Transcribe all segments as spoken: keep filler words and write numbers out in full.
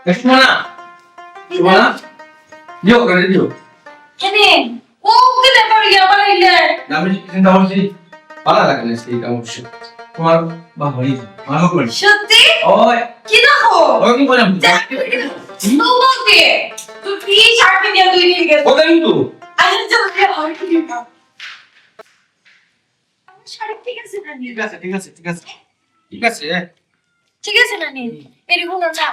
এ, সুমনা, সুমনা, দিও, গাড়ি দিও। কেনে? ও, ওকে ব্যাপারে গিয়া আবার আইলে? আমি চিন্তা করছি, ভালা লাগে না আজকে এই কাম করছে। তোমার বাপ বাড়ি, আমার বাপ বাড়ি। সত্যি? ওই। কি দেখো? ওই কি বললাম? যা, তুই বলতে। তুই কি শার্ট নিয়ে দুই দিন গেছে? ওটা কিন্তু। আরে, চল, চল, আমি কি দিতাম? আমার শার্ট ঠিক আছে না? ঠিক আছে, ঠিক আছে, ঠিক আছে। ঠিক আছে। ঠিক আছে না নি? এরকম না।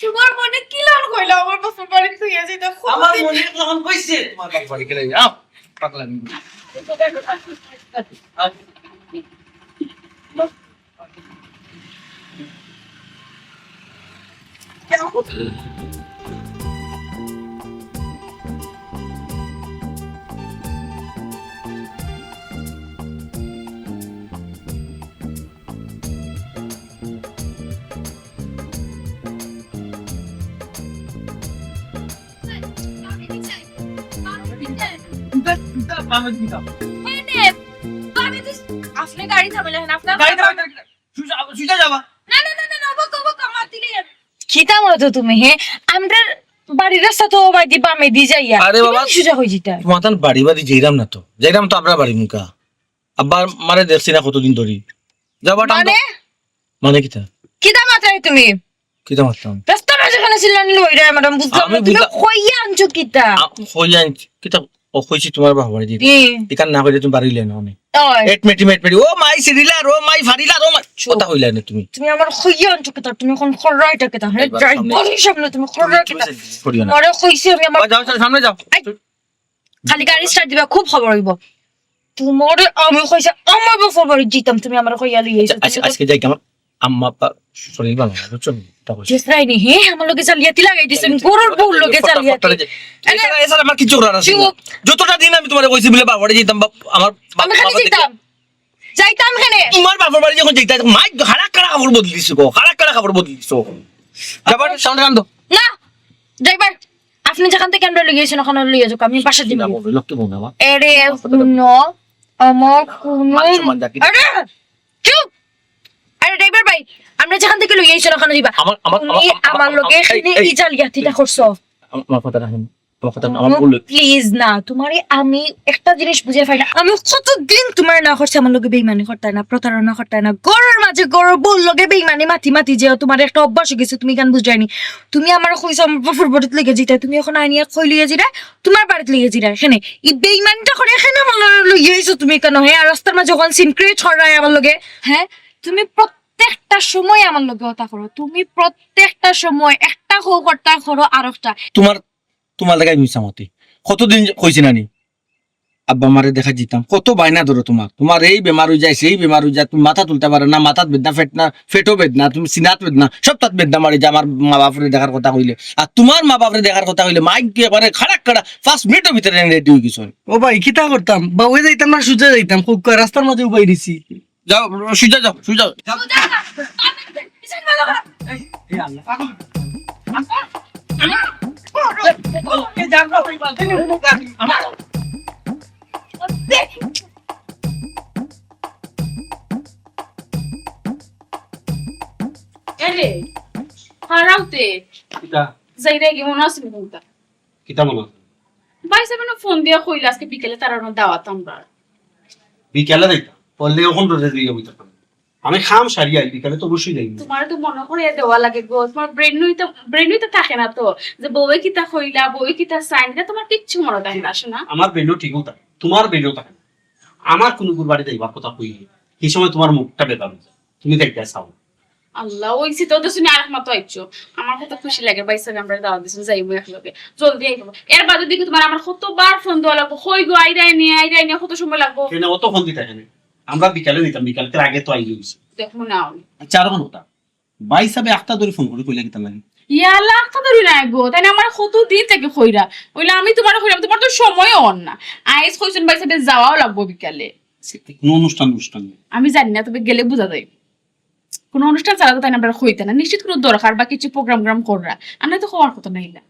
তোমার মনে কি লাল কইলা আমার বাপের বাড়ি তুই আছে এটা খুব আমার মনে এখন কইছে তোমার বাপের বাড়ি গেলে, আও, পাগলা মেয়ে। আপনি গাড়ি থামাইলেন, আপনার গাড়ি থামাইলেন। সুজা, সুজা যাবা। না, না, না, না, না, অবাক, অবাক, আমার দিলে। কিতা মাতো তুমি, হে? আমরার বাড়ির রাস্তা তো বাদি বামেদি যাইয়া। আরে বাবা, তুমি সুজা হই যিতা। তোমার তান বাড়ি বাড়ি যাইরাম না তো। যাইরাম তো আমরা বাড়ি মুখা। আব্বা মারে দেখছি না কতদিন ধরি। যাবা টান মানে? দাও। মানে কিতা? কিতা মাতরায় তুমি? কিতা মাতরাম? রাস্তার মাঝে কেনে চিল্লানি লইরা, ম্যাডাম, বুঝলাম আমি না। তুমি বুঝলাম। কইয়া আনছো কিতা? আ, কইয়া আনছি। কিতা? ও কইছি তোমার বাপর বাড়ি দিতে। হুম। ইখান না কইলে তুমি বাড়ি লইলে না অনে। ওই। এট মেটি মেট মেটি। ও মাই সিরিলার, ও মাই ফারিলার, ও মাই। চুপ। কথা কইলে না তুমি। তুমি আমার কইয়া আনছো কিতা? তুমি এখন খররা এটা কিতা? হ্যাঁ, একবার যাই সামনে। বলি সামনে তুমি খররা তুমি কিতা? করিও না। আরে কইছি আমি আমার ওই যাও, যাও, সামনে যাও। এই, খালি গাড়ি স্টার্ট দিবা, খুব খবর হইব। তোমারে আমি কইছি, আমার বাপর বাড়ি যিতাম, তুমি আমার কইয়া লই আইছো। আচ্ছা, তুমি তো আজকে যাই, আমার আম্মা আব্বা শরীর ভালা না, বুঝছো নি? তা কইছি। জেসরাইনি, হে, আমার লগে জালিয়াতি লাগাই দিছেন, গরুর বউর লগে জালিয়াতি। এছাড়া, এছাড়া আমার কিছু করার আছে না। চুপ। যতটা দিন আমি তোমারে কইছি বলে বাপরে যিতাম, বাপ, আমার বাপ, আমি খালি বাবা দেখে যিতাম। যাইতাম কেনে? তোমার বাপর বাড়ি যখন যাইতাম, মাই খাড়া খাড়া কাপড় বদলিছো গো, খাড়া খাড়া কাপড় বদলিছো। যাবার সামনে কান্দো। না, ড্রাইভার, আপনি যেখান থেকে আমরা লইয়া আইছেন, ওখানে লইয়া যাও, আমি বাসা দিব। আমার বড় লোক কি মনে হয়? এরে, হুনো, আমার কোনো মান সম্মান রাখি। আরে, চুপ! আরে, ড্রাইভার ভাই, আমরা যেখান থেকে লইয়া আইছেন, ওখানে দিবা। আমার, আমার, তুমি আমার, আমার, আমার লগে আমার, এই, এখানে এই, এই জালিয়াতিটা করছো। আমার, আমার কথা রাখেন। তোমার কথা আমার ভুল হইছে। প্লিজ না, তোমারে আমি একটা জিনিস বুঝাই পারি না। আমি কতদিন তোমারে না করছি আমার লগে বেইমানি করতায় না, প্রতারণা করতায় না। ঘরর মাঝে ঘরর বউর লগে বেইমানি মাতি মাতি যে তোমার একটা অভ্যাস হয়ে গেছে, তুমি কেন বুঝায়নি? তুমি আমার কইছো আমার বাপর বাড়িত লইয়া যিতায়, তুমি এখন আনিয়া কই লইয়া যিরায়, তোমার বাড়িত লইয়া যিরায়। এখানে এই বেইমানিটা করে এখানে আমার লগে লইয়া আইছো তুমি কেন? হ্যাঁ, আর রাস্তার মাঝে ওখান সিন ক্রিয়েট করায় আমার লগে। হ্যাঁ, তুমি প্রত্যেকটা সময় আমার লগে কথা করো, তুমি প্রত্যেকটা সময় একটা কও করতা করো আর একটা। তোমার তোমার লাগাই মিছা মাতি। কতদিন কইছি না নি? আব্বা মারে দেখা যিতাম। কত বায়না ধরো তোমার। তোমার এই বেমার হই যায়, সেই বেমার হই যায়, তুমি মাথা তুলতে পারো না, মাথাত বেদনা, পেট না, পেটও বেদনা, তুমি সিনাত বেদনা, সব তাত বেদনা মারি যায় আমার মা বাপরে দেখার কথা কইলে। আর তোমার মা বাপরে দেখার কথা কইলে, মাই কি একবারে খাড়া খাড়া পাঁচ মিনিটের ভিতরে রেডি হয়ে গেছো। ও ভাই, কিতা করতাম? বাউয়ে যাইতাম না সুজা যাইতাম? খুব কয় রাস্তার মাঝে উবাই দিছি। যাও, সুজা যাও, সুজা যাও। সুজা না, পিছন ভালো করো। এই, এই আল্লাহ। এরে, হারাউতে। কিতা? যাইরা কি মনে আছে নি কোনটা? কিতা মনে আছে? ভাই সাহেব ফোন দিয়া কইলা আজকে বিকেলে তারার দাওয়াত আমরা। বিকেলে যাইতা? বললে এখন রোদে দিয়ে যাবো তখন। আমি খাম সারি আই, বিকেলে তো অবশ্যই যাইব। তোমার তো মনে করে দেওয়া লাগে গো, তোমার ব্রেন নই তো, ব্রেন নই তো থাকে না তো, যে বউয়ে কিতা কইলা, বউয়ে কিতা চাইন, এটা তোমার কিচ্ছু মনে থাকে না, শোনা। আমার ব্রেনও ঠিকও থাকে, তোমার ব্রেনও থাকে না। আমার কোনো গুর বাড়ি যাইবার কথা কই, কি সময় তোমার মুখটা বেদাম, তুমি দেখতে চাও। আল্লাহ, ওই সিতে ওদের শুনে আরেক মাত্র আইছো। আমার কত খুশি লাগে, ভাই সাহেব আমরা দাওয়াত দিছেন, যাইবো একলগে। জলদি আইবো। এর বাদে দেখি তোমার আমার কতবার ফোন দেওয়া লাগবো, কই গো, আইরায় নি, আইরায় নি, কত সময় লাগবো? কেন অত ফোন দিতা কেন? আমরা বিকালে দিতাম, বিকালে তার আগে তো আইলে হইছে। দেখো না আমি। আচ্ছা, আর কোন কথা? ভাই সাহেব একটা ধরে ফোন করে কইলা কিতা লাগে? ইয়া, আল্লাহ, একটা ধরে নাই গো। তাই না, আমার কত দিন থেকে কইরা। ওইলে আমি তোমার কইলাম, তোমার তো সময়ও অর না। আইজ কইছেন ভাই সাহেব যাওয়াও লাগবো বিকালে। কোনো অনুষ্ঠান অনুষ্ঠান নেই। আমি জানি না, তবে গেলে বুঝা যায়। কোনো অনুষ্ঠান ছাড়া তো তাই না আমরা কইতা না, নিশ্চিত কোনো দরকার বা কিছু প্রোগ্রাম গ্রাম কররা, আমরা তো কওয়ার কথা নাই না।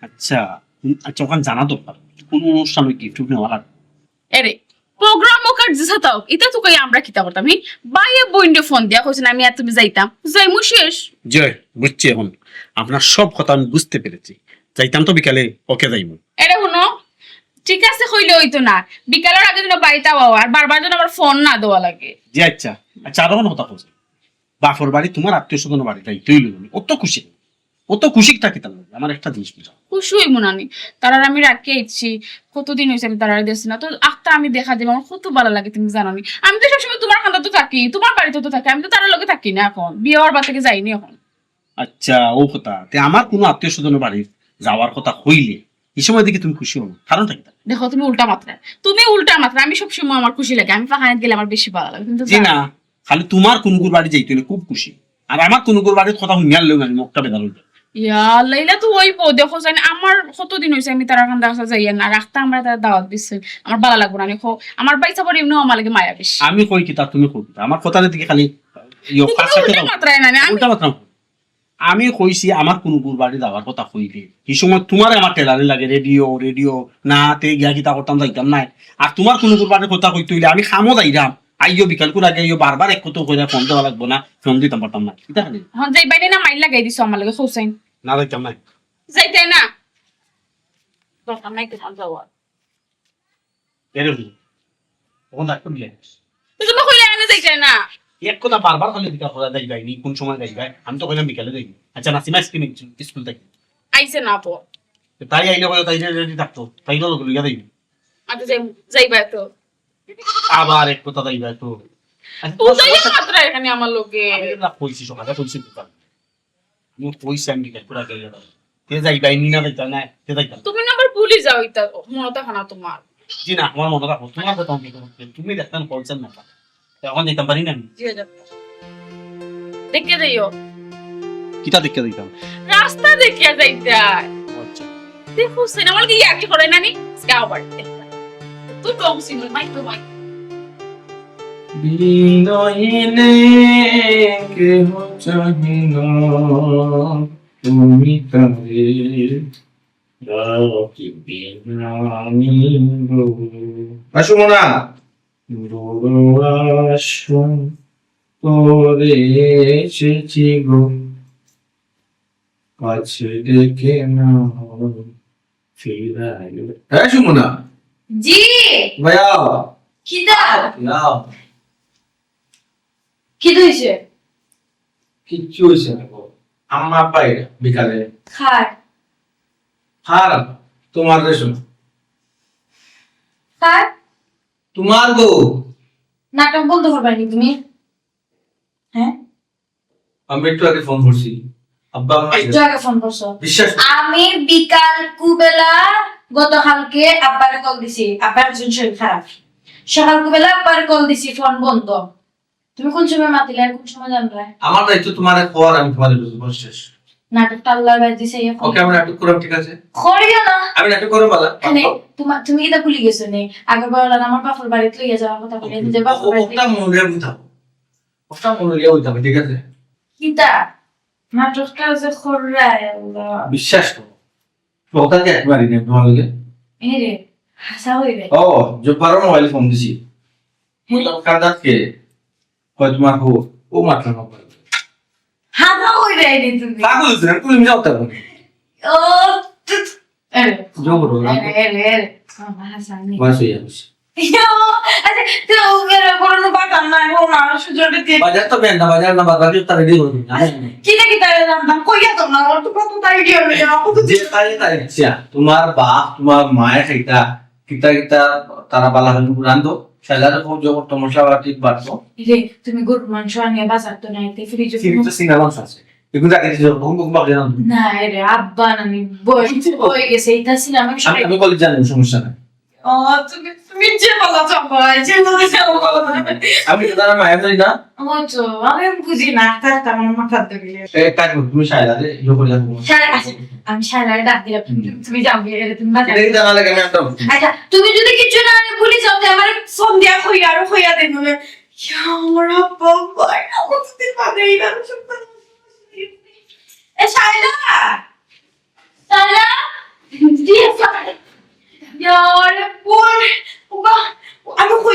আচ্ছা, উম, আচ্ছা, ওখানে জানা দরকার, কোনো অনুষ্ঠান ওই গিফট নেওয়া লাগবে। এরে, প্রোগ্রাম হোক আর যেতা থাউক, ইতা তো কই আমরা কিতা করতাম? হি, ভাইয়ে বইনরে ফোন দিয়া কইছইন, "আমি আর তুমি যাইতাম, যাইমু শেষ।" জি, বুঝছি। এখন আপনার সব কথা আমি বুঝতে পেরেছি। যাইতাম তো বিকালে, ওকে যাইমু। এরে হুনো, ঠিক আছে কইলে অইতো না, বিকালর আগে যেন বাড়িত আওয়া আর বারবার যেন আমার ফোন না দেওয়া লাগে। জি আচ্ছা, আচ্ছা আরো কোনো কথা কইছি, বাপর বাড়ি তোমার আত্মীয় স্বজন বাড়ি যাইতে অইলে অত খুশি, অত খুশি থাকি তার লগে। আমার একটা জিনিস বুঝাও। খুশি অইমু না নি, তারার আমি রাখিয়া আইছি, কতদিন অইছে আমি তারারে দেখছি না। তো আখতা আমি দেখা দিমু, আমার কত ভালা লাগে তুমি জানো নি। আমি তো সবসময় তোমার কান্দাত তো থাকি, তোমার বাড়িত তো থাকি, আমি তো তারার লগে থাকি না এখন, বিয়া অওয়ার বাদ থাকি যাইনি এখন। আচ্ছা, ও কথা। তে আমার কোনো আত্মীয় স্বজনের বাড়ি যাওয়ার কথা কইলে ই সময় দেখি তুমি খুশি অও না, কারণটা কিতা? দেখো, তুমি উল্টা মাতরায়, তুমি উল্টা মাতরায়। আমি সবসময় আমার খুশি লাগে, আমি ফাখানিত গেলে আমার বেশি ভালা লাগে, কিন্তু জি না, খালি তোমার কুনুগুর বাড়ি যাইতে অইলে খুব খুশি, আর আমার কুনুগুর বাড়ির কথা হুনিয়ার লগে আমি মুখটা বেজার অই যায়। ইয়া আল্লাহ, ইলা তো অইবো। দেখো জানি আমার কতদিন অইছে আমি তারার কান্দাত যাইয়ার না, আখতা আমারে তারা দাওয়াত দিছে, আমার ভালা লাগবো না। দেখো, আমার ভাইসাবর এমনেও আমার লগে মায়া বেশি। আমি কই কিতা, তুমি কও কিতা? আমার কথার দিকে খালি ইয়ো তুমি তো পাঁচ সাথে উল্টা দাও। মাতরায় না নি, আমি উল্টা মাতরাম। আমি কইছি আমার কুনুগুর বাড়ি যাওয়ার কথা কইলে, ই সময় তোমারে আমার টেলানি লাগে, রেডিও, রেডিও, না তে গিয়া কিতা করতাম, যাইতাম নায়। আর তোমার কুনুগুর বাড়ির কথা কইতে অইলে আমি কামো যাইরাম, আইও বিকাল করে আগে আইও, বারবার এক কথা কইরা ফোন দেওয়া লাগবো না, ফোন দিতাম পারতাম না। কিতা খালি? হ্যাঁ, যাইবায় নি না, মাইর লাগাই দিছো আমার লগে, হোসেন। না যাইতাম নায়। যাইতায় না? দরকার নাই তোমার যাওয়ার। এরকম। তখন ডাক্তার নিয়ে আসিস। তো তুমি কইলে আমি যাইতায় না। এক কথা বারবার খালি দিকা করা যাইবায় নি, কোন সময় যাইবায়? আমি তো কইলাম বিকালে যাইবো। আচ্ছা, নাসিমা আইছে নি স্কুল থাকি? আইছে না তো। তো তাই আইলে কইলে তাই রেডি থাকতো। তাই লগে লইয়া যাইবো। আচ্ছা, যাই-, যাইবায় তো। আবার এক কথা যাইবায় তো। আচ্ছা, তুই তোমার যাইয়া সমস্যা মাত্র এখানে আমার লগে। আমি না কইছি সকালে, কইছি তো। আমি কইছি আমি বিকাল করে আগে যাইতাম। তে যাইবায় নি না যাইতায় না, তে যাইতাম। তুমি না আবার ভুলি যাও, ইতা মনো থাকে না তোমার। জি না, আমার মনো থাকে, তোমার কথা আমি কইতাম। তুমি দেখতাম কইছেন না। তে এখন যাইতাম পারি না আমি। জি, যাও। দেখিয়া যাইও। কিতা দেখিয়া যাইতাম? রাস্তা দেখিয়া যাইতায়। আচ্ছা। দেখো, সিনেমার কি ইয়ার্কি করে না নি? গাও বাড়িতে। তুই কম সিনেমা, মাইক তো মাইক। বিনয়নে কেহ চাহে না তুমি তারে, ডাকিবে না আমি গো। আসো মোনা। বড় আশা করে এসেছি গো, কাছে ডেকে নাও ফিরাইয়া। হ্যাঁ সুমনা। জি। ভাইয়া। কিতা? ইয়া। কিতা অইছে? কিচ্ছু অইছে না গো। আম্মা আব্বা আইরা বিকালে। কার? কার? তোমার রে সুমনা। কার? তোমার গো। নাটক বন্ধ করবায় নি তুমি? হ্যাঁ? আমি একটু আগে ফোন করছি। আব্বা আমার একটু আগে ফোন করছো? বিশ্বাস করো। আমি বিকাল কুবেলা গতকালকে আব্বারে কল দিছি, আব্বার একজন শরীর খারাপ। সকাল কুবেলা আব্বারে কল দিছি, ফোন বন্ধ। তুমি কোন সময় মাতিলে আর কোন সময় জানলায়? আমার দায়িত্ব তোমারে কওয়ার, আমি তোমারে বুঝাইবো, শেষ। নাটকটা আল্লার বায়দি চাইয়া করি। ওকে, আমি নাটক করাম, ঠিক আছে? করিও না। আমি নাটক করাম, বালা। মানে, তোমার, তুমি কিতা ভুলি গেছো নি? আগের বার আমার বাপর বাড়িত লইয়া যাওয়ার কথা কইলে, যে বাপর বাড়িত ওটা মনে বুঝাবো। ওটা মনে লইয়া বুঝাবো, ঠিক আছে? কিতা? নাটকটা যে কররায়, আল্লাহ। বিশ্বাস করো। ওটা কি একবারই নেই তোমার লগে? এ রে, হাছা অইরে। ও, জব্বারর মোবাইল ফোন দিছি। হ্যাঁ। বললাম, "কার দাঁত কে?" কয়, "তোমার হো।" ও মাতলাম না। হাছা অইরে নি তুমি। পাগল অইছো না, তুমি যাও তার মানে। ও, তু-, তু-, এ রে। জোর করো না। এ রে, এ রে, এ রে। আমার হাছা নি। বয়স অইয়া গেছে। ইয়ো, আচ্ছা, তো এর কোনো বাজার নাই, ও না, সুজনটা দিয়ে বাজার তো বেন না, বাজার না, বাজার তো তাহলে দিয়ে বলবি না। কিতা কিতা এর নাম? কইয়া তো না, ওর তো কত তাই দিয়ে হবে, আমার কত যে তাই তাই, আচ্ছা, তোমার বাপ, তোমার মায়ে খাইতা, কিতা কিতা তারা বালা হইল রান্ধো, শালারে খুব জবর তমশা বা ঠিক বাড়তো। রে, তুমি গরুর মাংস আনিয়া বাজার তো নাই, তে ফ্রিজে ফ্রিজে তো সিনা মাংস আছে। এগুলো আগে ছিল, কখন কখন বাকি জানো? না, এ রে, আব্বা নানি, বয়স তো হয়ে গেছে, এটা ছিল, আমি আমি, সবাই আমি কলেজ জানি, সমস্যা নাই। ও, তুমি, তুমি যে বলা চাও, ভাই, যে বলা চাও, বলো না। আমি তো তারা মায়া করি না। ও তো, আমি বুঝি না, তার তেমন মাথা ধরে। এ, কাজ করো, তুমি শায়লারে ইয়ে করে রাখো। শায়লা, আচ্ছা, আমি শায়লারে ডাক দিলাম, তুমি, তুমি যাও গিয়ে, এরে তুমি বাজার। এটা কি জানা লাগে, আমি আনতাম। আচ্ছা, তুমি যদি কিছু না ভুলে যাও, তে আমার ফোন দিয়া কই, আরো কইয়া দেন, মানে, ইয়া, আমার আব্বা, ভাই, আমার তো দিন বাদে এই নাম শুনতে। এ, শায়লা! শায়লা! জি, স্যার। ইয়ারে, বোন, বাবা, আমি কই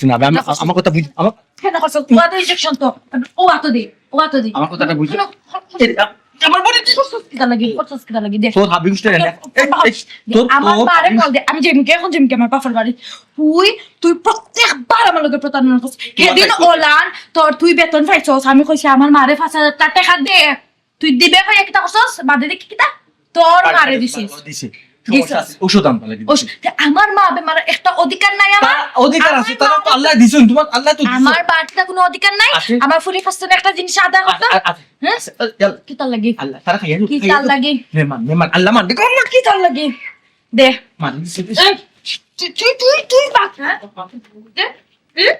করছি না, আমি, আমার কথা বুঝ, আমার, কেনে করছস? ও আতো ইনজেকশন তো। ও আতো দে, ও আতো দে। আমার কথাটা বুঝ। কেনে? এই, আমার বডি করছস কিতা লাগি? করছস কিতা লাগি? দে। তোর হাবি গুষ্টি রে। এই, এই, তোর, আমার তোর বারে হাবি কল দে, আমি যেমকে এখন যেমকে আমার বাপর বাড়ি। তুই, তুই প্রত্যেকবার আমার লগে প্রতারণা করছস। তোমার সেদিন দায়িত্ব। ওলান, তোর তুই বেতন পাইছস, আমি কইছি আমার মারে পাঁচ হাজার টেকা দে। তুই দিবে কইয়া কিতা করছস? বাদে দেখি কিতা? তোর মারে দিছিস। দিছে। সমস্যা আছে, ঔষধ আনবা লাগি। ঔষধ, তে আমার মা বেমার, একটা অধিকার নাই আমার? তার অধিকার আছে, আমার তারা তো মা আল্লাহ দিছইন, তোমার আল্লাহ তো দিছইন। আমার বাড়িতে কোনো অধিকার নাই? আছে। আমার ফুরি ফাস্টনে একটা জিনিস আদায় করতে? আ-, আ-, আছে। হ্যাঁ? আছে, আ, ইয়াল্লা। কিতার লাগি? আল্লাহ, তারা খাইয়া, কিতার লাগি? মেহমান, মেহমান, আল্লাহ মান, দেখো, আল্লাহ। কিতার লাগি? দে। মান, দিছে, দিছে। এই, তুই, তুই, তুই, তুই বাক, হ্যাঁ? দে, দে,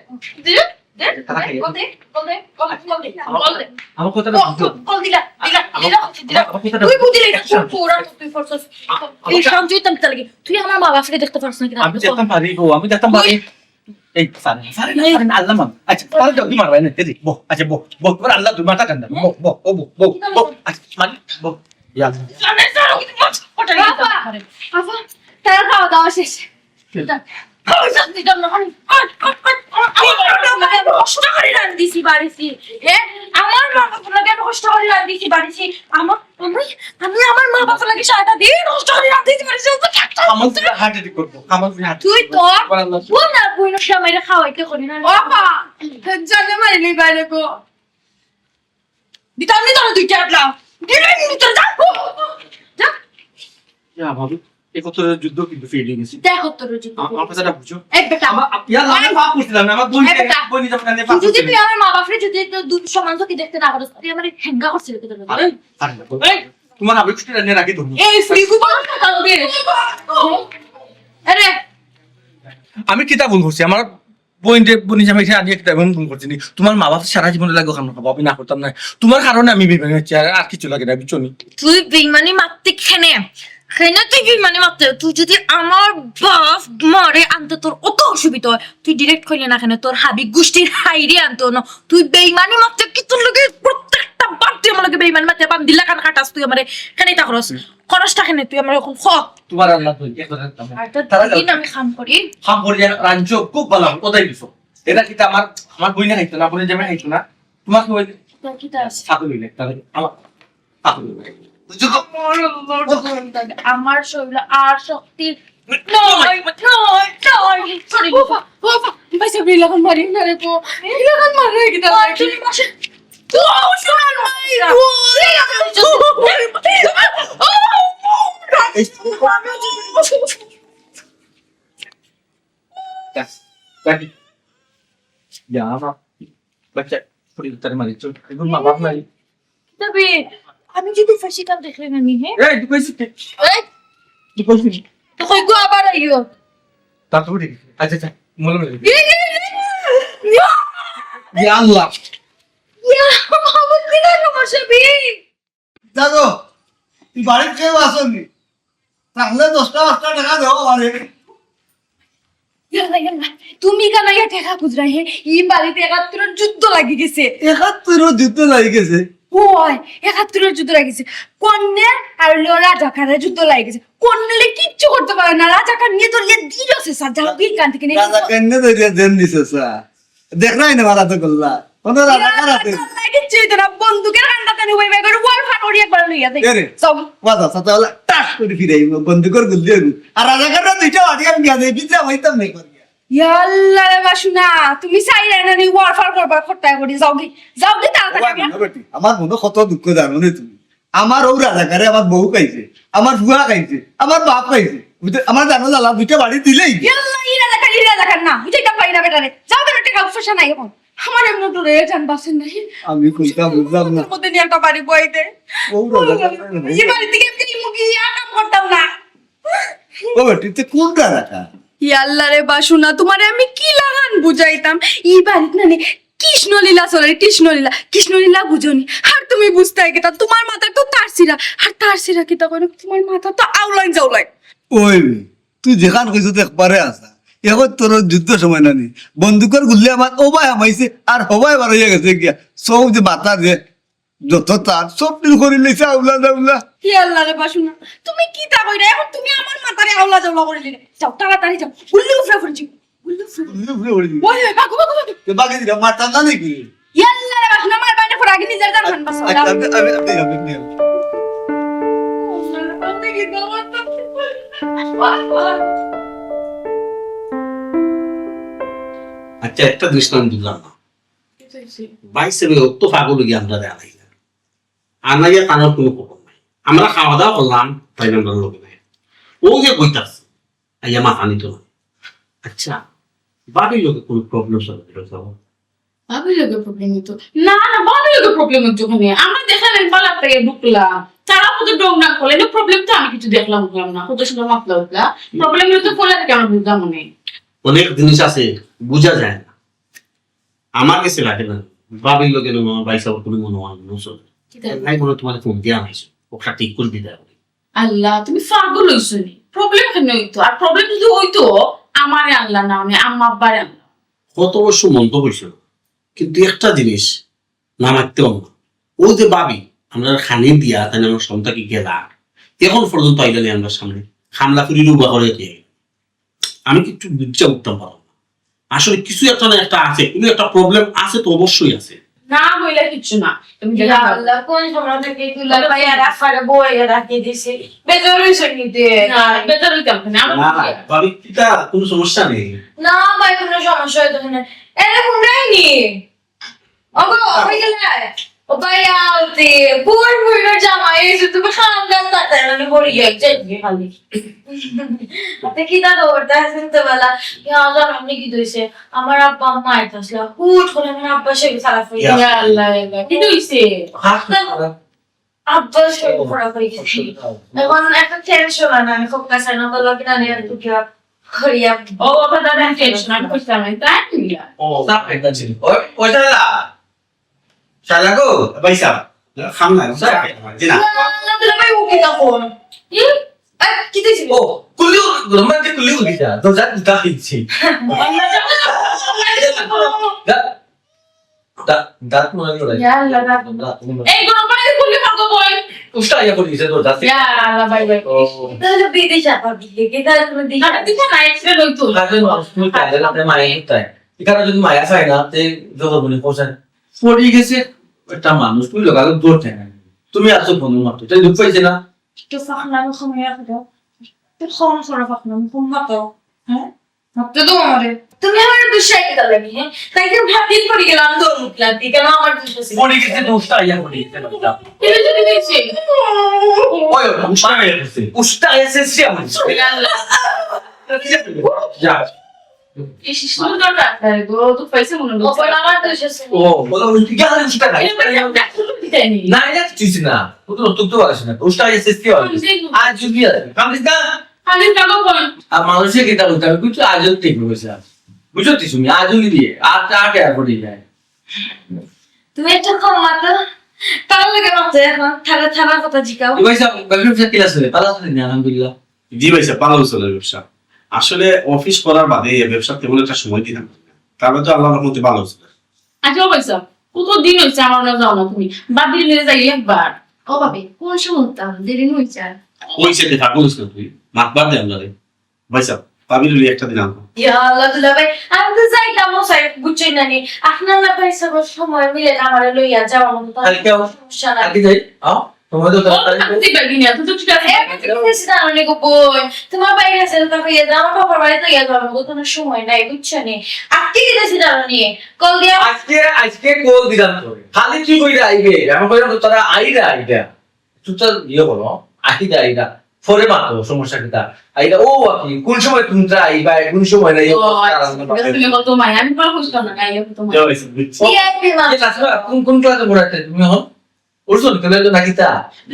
দে, দে, তারা খাইয়া। কল দে, কল দে, কল, কল দে, আমার, কল দে। আমার কথাটা কল, বুঝো। কল, কল দিলা, দিলা, আমার, দিলা, দিলা। আমার, আমার কথাটা তুই বুঝো। বুঝলি না, আচ্ছা। কোন পুরা তুই ফোর্সস। আ-, আমার এই কা- সঞ্জয় তো আমি তার লাগি। তুই আমার মা বাপরে দেখতে পারছ না কিনা? আমি দেখতাম পারি গো, আমি দেখতাম পারি। এই, পারে না, পারে না, এই। পারে না, আল্লাহ মান। আচ্ছা, তাহলে তো তুই মারবাই না, এই যে, বহ, আচ্ছা, বহ, বহ, তোমার আল্লাহ, তুই মাথা ঠান্ডা, বহ, বহ, ও বহ, বহ, বহ, আচ্ছা, মানে, বহ, ইয়া আল্লাহ। বাবা, বাবা, তার খাওয়া দাওয়া শেষ। খাওয়া শেষ, দিতাম না, আমি, আট, আট, আট, আট, আমার মা বাবার লাগি আমি কষ্ট করে রান্ধিছি বাড়িছি। এ, আমার মা বাবার লাগি আমি কষ্ট করে রান্ধিছি বাড়িছি। আমার আমি, আমি আমার মা বাবার লাগি সারাটা দিন কষ্ট করি রান্ধিতে পারি, সে তো একটা আমার ছেলে হার্ট অ্যাটাক করবো, আমার ছেলে হার্ট তুই অ্যাটাক তো করবো। আমার আল্লাহ। ও না, বইন জামাইরে খাওয়াইতে করি না। বাবা, জানে মারি নেই বাইরে গো। দিতাম নি তোর দুই ট্যাবলা। দিলে নি তোর যা। যা। ইয়া বাবু, একাত্তরের যুদ্ধ কিন্তু ফেল হয়ে গেছে। দেখো তোর যুদ্ধ। আমার, আমার কথাটা বুঝো। এই বেটা। আমার, ইয়া আল্লাহ, আমি এই, পাপ করছিলাম না, আমার বোন এই বেটা। বোন নিয়ে যাবো না, পাপ তুই যদি করছিলাম। তুই আমার মা বাপরে যদি একটু দু-, সমান চোখে দেখতে না পারস, তুই আমার হেঙ্গা করছিলি কি তোর? আরে, আরে, ওই, তোমার আবেগ ছুটি রান্না রাখি ধরবো। এই ফ্রি কুপন কথা বলবে। আরে, আমি কিতা ভুল করছি? আমার বোন যে, বোন যে আমি আনিয়ে কিতা এমন ভুল করছি নি? তোমার মা বাপ সারা জীবনের লাগি ওখানে খাবো, আমি না করতাম না। তোমার কারণে আমি বেইমানি হচ্ছে, আর, আর কিছু লাগে না, বুঝছো নি? তুই বেইমানি মারতে খেনে, খেনে তুই বেইমানি মারতে। তুই যদি আমার বাপ মারে আনতে তোর অত অসুবিধা হয়, তুই ডিরেক্ট কইলে না কেন? তোর হাবি গোষ্ঠীর হাইরে আনতো না। তুই বেইমানি মারতে কি তোর লগে প্রত্যেকটা বার তুই আমার লগে বেইমানি মারতে বান্দিলা কান কাটাস তুই আমারে কেন ইতা করস? খরচটা কেন তুই আমার এখন খ? তোমার আল্লাহ তো এক কথা দিতাম। আর তো তারা দিন আমি কাম করি। কাম করি আর রাঞ্চো খুব ভালো, কোথায় দিছো? এটা কিতা আমার, আমার বইনে খাইতো না, বইনে জামাই খাইতো না। তোমার কি হইলে? তোর কিতা আছে? সাথে হইলে, তাহলে আমার সাথে হইলে। বুঝছো তো? আমার আল্লাহ, আমার শরীরে আর শক্তি নাই, নাই, নাই। সরি। বাবা, বাবা, ভাই সাহেব, ইলাখান মারি না রে গো। ইলাখান মারি না কিতা? বাচ্চা, শরীর তার মারি চল। এখন মা বাপ নাই। তবে আমি যদি ফাঁসি কাল দেখলে না নি, হ্যাঁ? এই, তুই কইছিস কি? এই, তুই কইছিস কি? তো কই গো আবার আইও? তা তো ঠিক আছে। আচ্ছা, আচ্ছা, মনে মনে। ইয়ে, ইয়ে, ইয়ে, ইয়ে। ইয়া আল্লাহ। ইয়া, বাবা, কি না সমস্যা বি? জানো, তুই বাড়ির কেউ আসনি। তাহলে দশটা পাঁচটা টাকা দেওয়া পারে। ইয়াল্লা, ইয়াল্লা, তুমি কেন ইয়া টেকা খুজরায়, হে? ই বাড়িতে একাত্তরের যুদ্ধ লাগি গেছে। একাত্তরের যুদ্ধ লাগি গেছে? ওই, একাত্তরের যুদ্ধ লাগি গেছে। কর্নেল আর ল-, রাজাকারের যুদ্ধ লাগি গেছে। কর্নেলে কিচ্ছু করতে পারে না, রাজাকার নিয়ে তো লে দিল সে স্যার, যাও কি কান থেকে নিয়ে রাজাকার নিয়ে তো লে দেন দিছে স্যার। দেখরায় না মারা তো করলা। কোনো রাজাকার আছে? ইয়াল্লা, কিচ্ছু হইতো না, বন্দুকের কান্দাত নি ওই ব্যাগের ওয়াল ফান ওরি একবার লইয়া দেই। এরে, যাও। বাজা, সাথে ওলা টাস করে ফিরাই, বন্দুকের গুলি দিয়ে। আর রাজাকাররা দুইটা বাড়ি আমি দিয়া দেই, বিদ্রা হইতাম নাই করিয়া। ইয়াল্লা রে বাসুনা, তুমি চাইরায় না নি ওয়ারফেয়ার করবার খট্টায় করি, যাওগি, যাওগি তাড়াতাড়ি। ওয়া, মনে বেটি, আমার মনে কত দুঃখ জানো নি তুমি? আমার ও রাজাকারে আমার বউ খাইছে, আমার ফুয়া খাইছে, আমার বাপ খাইছে। বুঝতে, আমার জানো জ্বালা দুইটা বাড়ি দিলেই। ইয়াল্লা, ই রাজাকার, ই রাজাকার না, বুঝাইতাম পারি না বেটারে। যাও কেন, টেকা পয়সা নাই এখন। আমার এমন ডরে জান বাসেন নাই। আমি কইতাম বুঝলাম না। মধ্যে নিয়ে একটা বাড়ি বই দে। ও রাজাকার না। এই বাড়ি থেকে আমি মুখে ইয়া কাম করতাম না। ও বেটি, তুই কোন রাজাকার? ইয়াল্লা রে বাসুনা, তোমারে আমি কি লাগান বুঝাইতাম? ই বাড়িত না নে, কৃষ্ণলীলা চলে, কৃষ্ণলীলা, কৃষ্ণলীলা বুঝো নি? আর তুমি বুঝতায় কিতা? তোমার মাথা তো তার ছিরা, আর তার ছিরা কিতা কইলো? তোমার মাথা তো আউলাইন জাউলাইন। ওই রে, তুই যেখান কইছো তো একবারে আসা। এখন তোর যুদ্ধ সময় না নি, বন্দুকের গুল্লি আমার ওবায় হামাইছে, আর হবায় বার হইয়া গেছে গিয়া। সব যে মাথা যে যত তার সব দিন করি লইছে আউলা দাউলা। কি আল্লাহ রে বাসুনা, তুমি কিতা কইরা? এখন তুমি আমার মাথারে আউলা জাউলা করি দিলে। যাও, তাড়াতাড়ি যাও, গুল্লি উফরা করি যাও। গুল্লি উফরা। গুল্লি উফরা করি দিবি। ওই, ওই, ভাগো, ভাগো, ভাগো। তে বাকি দিরা মারতাম না নাকি? ইয়াল্লা রে বাসুনা, আমার বাইরে পড়া আগে নিজের জান খান বাঁচাও। আচ্ছা, যাও। আমি, আমি, আমি, আমি, আমি। আচ্ছা, একটা দৃষ্টান্ত দিলাম না। ভাই সাহেব, অত পাগল হয়ে আমরা আনাইলাম। আনাইয়া তার কোনো খবর নাই। আমরা খাওয়া দাওয়া করলাম, তাই আমরা লোক নাই। ও যে কইতাছে, আইয়া মাথা নিত না। আচ্ছা, ভাবির লগে কোনো প্রবলেম সলভ করে যাবো? ভাবির লগে প্রবলেম হইতো না, না, ভাবির লগে প্রবলেম হইতো কেনে? আমরা দেখলাম একবার আপনাকে ঢুকলাম, তারা কত ডং ডাং করলে, এনে প্রবলেম তো আমি কিছু দেখলাম, বুঝলাম না, কত সুন্দর মাতলা উঠলা। প্রবলেম হইতো পরে থেকে আমরা বুঝলাম মনে। অনেক জিনিস আছে বুঝা যায় না, আমার কাছে লাগে না। ভাবির লগে না আমার ভাই সাহেব কোনো মনে হয় না, বুঝছো? নাই মনে হয় তোমার ফোন দিয়া আইছো, ওটা ঠিক করে দিতে হবে। আল্লাহ, তুমি পাগল হইছো নি? প্রবলেম কেন হইতো? আর প্রবলেম যদি হইতো, আমারে আনলা না, আমি আম্মা আব্বারে আনলাম। কত অবশ্য মন তো হইছে না, কিন্তু একটা জিনিস না মারতে অন্য। ও যে ভাবি, আমরা খানি দিয়া তাই আমার সন্তানকে গেলা, এখন পর্যন্ত আইলা নেই আমরা সামনে। খামলা ফুরি রুবা করে দিয়ে আমি কিচ্ছু বুঝতে উঠতাম পারলাম না। আসলে কিছু একটা না একটা আছে, কোনো একটা প্রবলেম আছে তো অবশ্যই আছে। না হইলে কিচ্ছু না। তুমি ইয়া আল্লাহ, কোন সময় থেকে দুলা ভাই আর আফারে বইয়া রাখি দিছি? বেজার হইছো নি তে? না, বেজার হইতাম না। আমার না, না, ভাবি, কিতা কোনো সমস্যা নেই। না ভাই, কোনো সমস্যা হইতো না। এরে কোন নি? ওগো, হয়ে গেলে? ও ভাই, আলতি, বুড় বুড় জামাই, এই যে তুমি খান গান তাতে আমি বড়ি এক যাই খালি। আপনি কি তা খবর? তা আছেন তো বালা? ইয়া, জানো আপনি কি দইছে? আমার আব্বা আম্মা আইতাছলা, হুট করে আমার আব্বা সে খারাপ হয়ে ইয়া। গেছে। ইয়া আল্লাহ, ইয়া আল্লাহ। কি দইছে? হাত ধরো। আব্বা শরীর খারাপ হয়ে গেছে। এখন একটা টেনশন আর আমি খুব কাছে না বললাম কি না, আমি একটু কি করিয়া। ও, ওটা দাদা টেনশন, আমি বুঝতাম না, তাই না? ও, স্যার, একটা ছিল। ওই, ওই শালা। শালা গো। ভাই সাহেব, খাম না, স্যার। জি না। না, না, না, ভাই, ও কি তখন? হুম? এই, কি দিছি? ও, কুলি, রোমান যে কুলি উঠি যা, দরজা দুটা হইছে। দা-, দা-, দাঁত মনে হয় ওরা। ইয়া আল্লাহ, দাঁত। দাঁত মনে হয়। এই গরম পানি দিয়ে কুলি মারবো বই। উষ্টা ইয়া করে দিছে দরজা। ইয়া আল্লাহ, ভাই, ভাই। ও। তাহলে বিদেশে আপা বিয়ে, কি তাহলে তুমি দিশা? না, দিশা না, এক্সিডেন্ট হইতো। কাজে মানুষ তুমি কাজে রাতে মায়া করতে হয়। এখানে যদি মায়া চায় না, তে জোর মনে করছেন। পড়ে গেছে একটা মানুষ, তুই লোক আগে দৌড় থাকে না। তুমি আছো ফোনের মাত্র, তাই দুঃখ পাইছে না? তো ফাঁকনামি কমিয়ে রাখো তো। তো কম করো ফাঁকনামি, কম মাতো। হ্যাঁ? মারতে তো আমারে। তুমি আমার দুষে কিতা লাগে, হ্যাঁ? তাই তো ভাবির পড়ে গেলাম, দৌড় উঠলাম, তুই কেন আমার দুষ আছে? পড়ে গেছে, দুষটা আইয়া পড়ে গেছে, বাচ্চা। এটা যদি দেখছি। ওই, ওই, উষ্টা আইয়া পড়ছে। উষ্টা আইয়া শেষ আমার। ইয়া আল্লাহ। যা। এই শিশুর দরকার, তাই তো, তো পয়সা মনে ও, হচ্ছে। বলে আমার দুষ আছে। ও, বলো, ওই তুই গেলে উষ্টা খাই। এটা পয়সা আমি ডাক্তার দিতে নি। না, এটা কিছু না। ও তো রক্ত তো আসে না। উষ্টা আইয়া শেষ কি হয়? কোন দিন? আজ যদি আছে। কান্দিস না? খালি টাকা পান। আর মানুষের কিতা বলতে হবে, বুঝছো? আজও ঠিক বলেছে। বুঝছো তো তুমি? আজও নিবি। আর, আর কে আর পড়ে যায়? তুমি একটু কম মাতো। তার লগে মাতো এখন। থানা, থানার কথা জিকাও। এ ভাই সাহেব, বেগম সাহেব ক্লাস হলে, তালা আছে নি? আলহামদুলিল্লাহ। জি ভাই সাহেব, ভালো চলে ব্যবসা। আসলে অফিস করার বাদে এই ব্যবসা তেমন একটা সময় দিতাম না। তারপরে তো আল্লাহর রহমতে ভালো চলে। আচ্ছা, ও ভাই সাহেব, কত দিন হইছে আমার না যাও না তুমি? বাদ দিলে মিলে যাই একবার। ও ভাবি, কোন সময় উঠতাম? দেরি হইছে আর। ওই সেটা থাকুন না তুই। মাত বাদ দে আমরা রে। ভাই সাহেব, ভাবির লই একটা দিন আনবো। ইয়া আল্লাহ, দুলা ভাই, আমি তো যাইতাম, ও সাহেব, বুঝছই না নি? আপনার না ভাই সাহেব সময় মিলে না আমারে লইয়া যাওয়ার মতো তো কালকে আও। সমস্যা নাই। কালকে যাই? আও, তোমার তো ও, তাড়াতাড়ি কালকে যাইবা কি না? তুই তো ঠিক আছে। এমনি ঠিক আছে, না, অনেক বই। তোমার বাইরে আছে, তা হইয়া যাও, আমার বাবার বাড়িতে গিয়া যাওয়ার মতো কোনো সময় নাই, বুঝছো নি? আজকে কি দিছি জানো নি? কল দিয়া। আজকে, আজকে কল দিলাম তোরে। খালি তুই কইরা আইবে। আমি কইরাম তো তারা আইরা, আইরা। তুই তো ইয়ে করো, আইরা, আইরা। পরে মাতো, সমস্যা কিতা? আইরা, ও, আর কি, কোন সময় তুমি তারা আইবা, কোন সময় নাই, ও, আচ্ছা, ঠিক আছে, তুমি কত মাই, আমি পরে বুঝতাম না, আইলে কত মাই। যাও, এসে বুঝছি। কি আর কি মা? এ, চাচা, কোন, কোন ক্লাসে পড়াতে তুমি এখন? উঠছো নি? তুমি তো নাকি তা?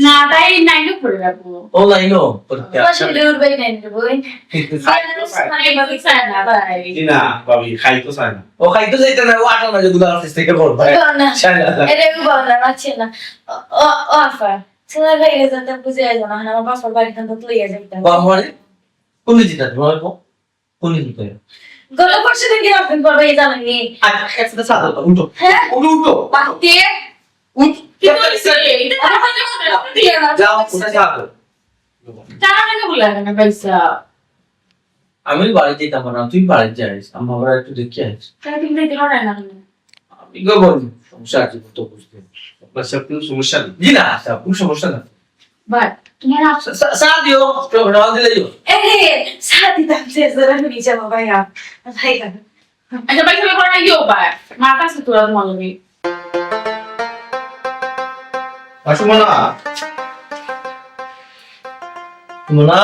না, তাই নাইনে পড়ে রাখবো। ও, নাইনও? পরীক্ষা। আমার ছেলে উঠবে নাইনে, বই। খাইতো চায় না। খাইতো চায় না, ভাই। জি না, ভাবি, খাইতো চায় না। ও খাইতো চাইতো না, ও আটা মাঝে গুলা অফিস থেকে পড়বে। ও না। চায় না। এটা আমি বললাম, আছে না। ও, ও, ও আফা, তোমার ভাই রেজাল্টটা বুঝে আইলো না, আমার বাসার বাড়ি খান তো লইয়া যাইতাম। বাবা মানে? কোন দিকে যাবে? তোমার বাবা? কোন দিকে যাবে? গত পরশু দিন কি রাখবেন করবে, এই জানেন নি? আচ্ছা, একসাথে সাথে উঠো। হ্যাঁ? উঠো, উঠো। বাক্যে? উঠ। কি বলছে? এটা তো আমাদের কথা দিয়ে না। যাও, কোথায় যাবো? তারা কেন বলে না, ভাইসা? আমি বাড়ি যেতাম না, তুই বাড়ি যাইস, আমার বাড়ি একটু দেখে আইস। তাহলে তুমি দেখতে পারো না? আমি গো বল, সমস্যা আছে, কত বুঝতে। বাচ্চা কোনো সমস্যা নেই। জি না, আচ্ছা, কোনো সমস্যা না। বাট তোমার আপ- সা-, সা-, চা দিও, একটু রওনা দিলে দিও। এ, চা দিতাম, সে জরা নিচে বাবা, ইয়া। ভাই, আচ্ছা, ভাই, তুমি পড়া গিয়েও পায়। মা কাছে তোরা তোমার লগে। আসো, মনা। মনা।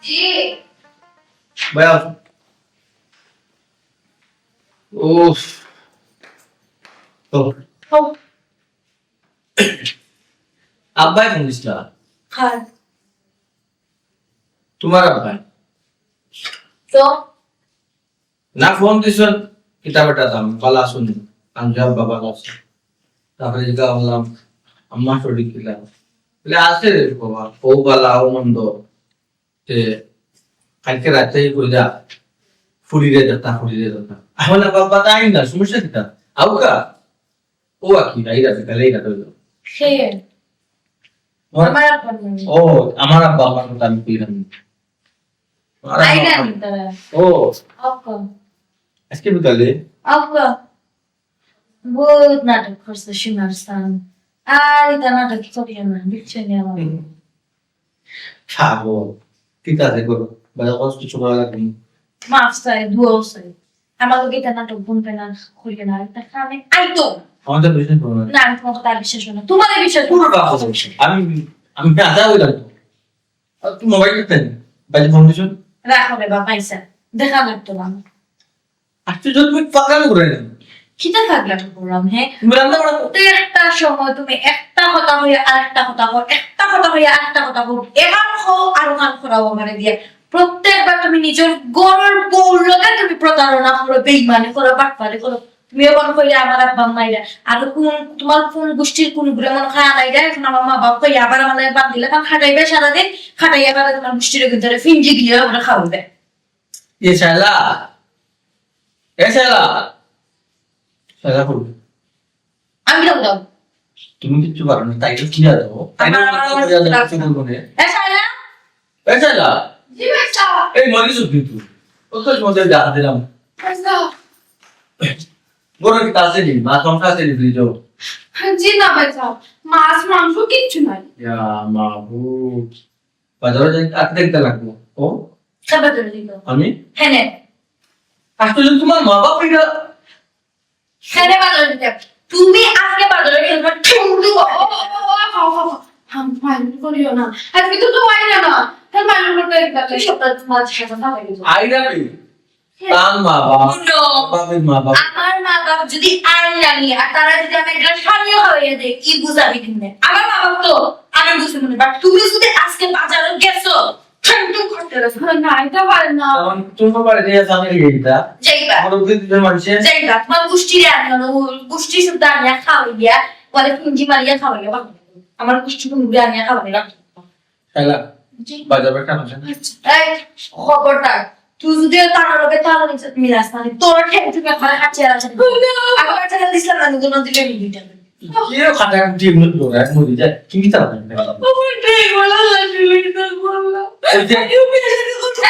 জি। বয়া। উফ। তো। হো। আব্বায় ফোন দিছলা? হ্যাঁ। তোমার আব্বায়? তো? না, ফোন দিছইন, কিতা বেটা দাম, বালা আছইন নি? আমি কইলাম, "বাবা, বালা আছি।" তারপরে জিজ্ঞাসা করলাম, "আম্মা শরীর কিলা?" বলে, "আছে রে বাবা, ও বালা, ও মন্দ।" তে কালকে রাতে কইলা, "ফুরিরে দেখা, ফুরিরে দেখা।" আমি বললাম, "বাবা, তাই না, সমস্যা কিতা? আউক্কা।" ও আর কি, আইরা, বিকালে আইরা তো। কে? আমার আমার আব্বা নাই। ও, আমার আব্বা, আমার কথা আমি কইলাম। আমার আব্বা আইরা আমার নি তারা? ও। আউক্কা। আজকে বিকালে? আউক্কা। বহুত নাটক করছে সীমার স্থান। আর ইতা নাটক করিও না, বুঝছো নি আমার? হুম। পাগল। ঠিক আছে, করো। বাজার খরচ কিছু করা লাগবে না। মাফ চাই, দোয়াও চাই। আমার লগে ইতা নাটক বুনবে না, করিও না। ইতা কামে আইতো না। আমার তো বিশ্বাস করো না। না, আমি তোমার কথা আর বিশ্বাস করি না। তোমারে বিশ্বাস করি পুরো না। বাপ কথা বিশ্বাস। আমি, আমি আধা হইলাম তো। আর তুমি মোবাইল কিনতে নি? বাইরে ফোন দিছো? রাখো রে বাবা, পয়সা। দেখা লাগতো না আমার। আশ্চর্য, তুমি পাগলামি করো না। কিতা পাগলামি করলাম, হ্যাঁ? তুমি রান্না করো। প্রত্যেকটা সময় তুমি একটা কথা হইয়া আরেকটা কথা কও, একটা কথা হইয়া আরেকটা কথা কও। এখান কও আর ওখান করাও আমারে দিয়া। প্রত্যেকবার তুমি নিজের ঘরর বউর লগে তুমি প্রতারণা করো, বেইমানি করো, বাটপারি করো। তুমি এখন কইলে আমার আব্বা আম্মা আইরা। আর কোন, তোমার কোন গোষ্ঠীর কোন গুড়া মনে খায় আনাইরা, এখন আমার মা বাপ কই আবার আমার লগে বাদ দিলে, কারণ খাটাইবে সারাদিন, খাটাইয়া আবার তোমার গোষ্ঠীর ভিতরে ফিঞ্জি দিয়ে আমরা খাওয়াবে। এ শালা, এ শালা, শালা কই? আমি দাও, দাও। তুমি কিচ্ছু পারো না, তাই তো কিনা দাও। তাই না, আমার, আমার, আমার, আমার, আমার, আমার, আমার, এ শালা। এ শালা। জি ভাই সাহেব। এই মরিস কিন্তু। ও তো মজা যা দিলাম। ভাই সাহেব। বড় কি কাছে নেই, মা কম কাছে নেই, বুঝলি তো? জি না ভাই সাহেব, মাছ মাংস কিচ্ছু নাই। ইয়া মাবুদ। বাজারে যাই, আটটা কিতা লাগবো? ও? কে বাজারে দিল? আমি? হ্যাঁ, নে। আসলে তোমার মা বাপ এটা। হ্যাঁ, নে বাজারে দিতে। তুমি আজকে বাজারে গেলে তোমার ঠুংটু ও, ও, ও, ও, ও, ও, ও, ও। হাম, মাইন্ড করিও না। আজকে তো তো আইরা না। তার মাইন্ড করতে একটা তুই সপ্তাহ মাঝে সাথে না লাগে। আইরা নি? তার মা বাপ, হুনো। বাপের মা বাপ। আমার মা বাপ যদি আইন জানি, আর তারা যদি আমি এক গ্লাস পানিও খাওয়াইয়া দেয়, কি বুঝাবি তুমি? আমার মা বাপ তো আমি বুঝি মনে, but তুমি যদি আজকে বাজারে গেছো, ঠ্যাং টুং করতে গেছো। না, এটা পারে না। আমার তোমার বাড়িতে আছে, আমি গেছি তা। যাইবা। আমার ওকে দুজন মানুষে। যাইবা। তোমার গোষ্ঠীরে আমি, আমার গোষ্ঠী শুদ্ধ আনিয়া খাওয়াইয়া, পরে পুঞ্জি মারিয়া খাওয়াইয়া, বাবা। আমার গোষ্ঠী কোন ঘুরে আনিয়া খাওয়াইয়া রাখো। হ্যালো, জি। বাজার ব্যাগটা আমার সাথে। আচ্ছা। এই, খবরদার, তুই যদি তার লগে তাল মিলাস না, তোর ঠ্যাং ঠুকে ঘরে কাটিয়ে রাখে। Oh, no। আগে বাচ্চাটা দিছিলাম না, দুজন দিলে নি দুইটা। কি রে, খাটা গুটি এগুলো তোরা, মরে যায়। কি মিথ্যা কথা বলে? আমার ঠ্যাং ওলা লাগছিল, এটা বললাম। ওই যে আইও, বিয়ে শাদী করতে।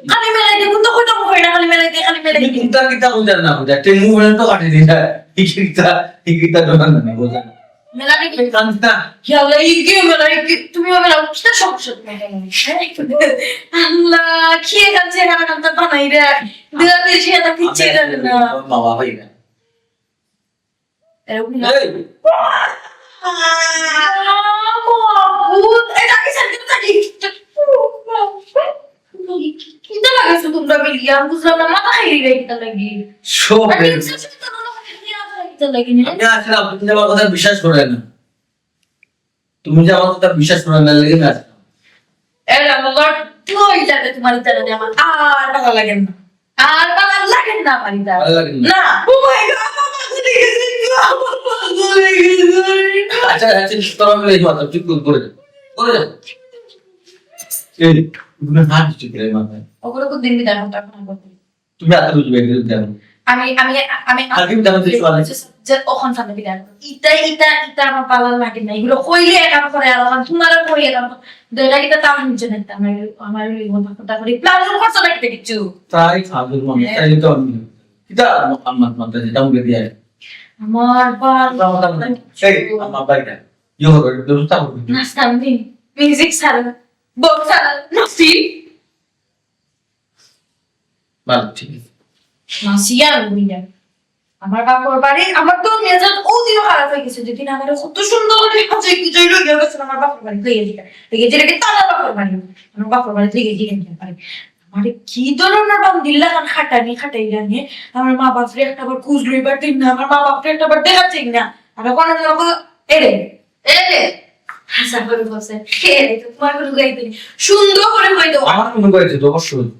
খালি মেলাই দে, কোনটা কোনটা মুখ হয় না, খালি মেলাই দে, খালি মেলাই তুমি দে। কোনটা কিতা বুঝার না বুঝার, টেঙ্গু বলে তো কাটি দিলা। এই কিতা, এই কিতা ডরার না, বুঝা না। মেলা দেখি। এই কান্তা। ইয়া আল্লাহ, এই কি মেলা, এই কি, তুমি মেলা, কিতা সমস্যা তুমি এখানে? আল্লাহ, কি এখান চেহারা কান্তা বানাই রে? দুই হাতে চেহারা কিচ্ছু জানে না। বাবা ভাই না। এরকম না। এই! আহ, মাবুদ, এই ডাকি স্যার, কিন্তু ডাকি। কিতা লাগাইছো তোমরা মিলিয়া? আমি বুঝলাম না, মাথা খাইলি রে কিতা লাগি? সব আরে, রে। ইনসেপশন তো মনে হয় কিতা লাগি না? আমি আসলে আপনি আমার কথা বিশ্বাস করেন না। তুমি যে আমার কথা বিশ্বাস করার না লাগে না। এর আমার দুই লাগে তোমার ইতারা দিয়ে আমার আর ভালো লাগে না। আর ভালো লাগে না আমার ইতারা। ভালো লাগে না। না। Oh my God, আমার মা চলে গেছে, আমার মা চলে গেছে। আচ্ছা, আচ্ছা, তোমার এই মাথা ঠিক করে, করে যাও। করে যাও। এই, তুমি হাত ঠিক করে মাথায়। ওগুলো কোন দিন বিদায় করতে এখন আর করতে? তুমি এত বুঝবে, এগুলো জানো। আমি, আমি, আমি, আগে আমি জানো যে সোয়াল আছে। যে ওখান সামনে বিদায় করো। ইতা, ইতা, ইতা আমার পালার লাগে না। এগুলো কইলে একা করে আর আমার তোমারও কই এলাম। দইটা কিতা তাও নিচে দেখতে আমার, আমার ওই মন কথা করি। প্ল্যান করছো না কিতা কিচ্ছু? তাই খাবে মনে, হ্যাঁ। তাই তো আমি। কিতা আমার মাথা যেটা মুখে দিয়ে। আমার বাল। এই, আমার বাইরে। ইয়ে হবে, ব্যবস্থা হবে। নাস্তা আমি, মিউজিক ছাড়া, বক্স ছাড়া, নাচি। ভালো, ঠিক আছে। মাসিয়া রুইয়া। আমার বাপর বাড়ি, আমার তো মেজাজ অউ দিনও খারাপ অই গেছে, যেদিন আমারে কত সুন্দর করি সাজাই গুজাই লইয়া গেছইন আমার বাপর বাড়ি, লইয়া দিতা। লইয়া দিলে কি তার বাপর বাড়ি? আমার বাপর বাড়ি লইয়া দিলেন কেন? আরে, আমারে কি ধরনের বান্দির লাখান খাটানি খাটাইলা নে? আমার মা বাপরে একটা বার খোঁজ লইবার দিন না, আমার মা বাপরে একটা বার দেখার দিন না। আর ওখানে ওরকম এরে, এরে। হাসা করে বলছে, "এরে, তো তোমার কোনো গাইতে নেই। সুন্দর করে হয়ে দেবো।" আমার কোনো গাইতে তো অবশ্যই।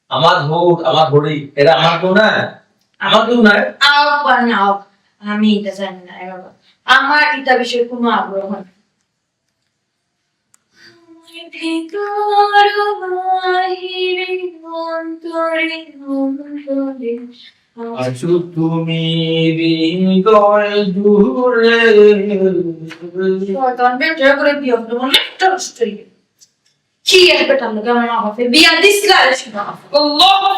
আমার হউর, আমার হরি, এরা আমার কেউ না? আমার কেউ না? আও বা না আও, আমি এটা জানি না, এ বাবা। আমার এটা বিষয়ে কোনো আগ্রহ নেই। আমার ভিতর বাহিরে অন্তরে অন্তরে আছো তুমি হৃদয় জুড়ে। শয়তান বের করে দিও, তোমার একটা নষ্ট হয়ে গেল। কি এক বেটার লগে আমার মা বাপে বিয়া দিছিল, আরে শুনো। আল্লাহ।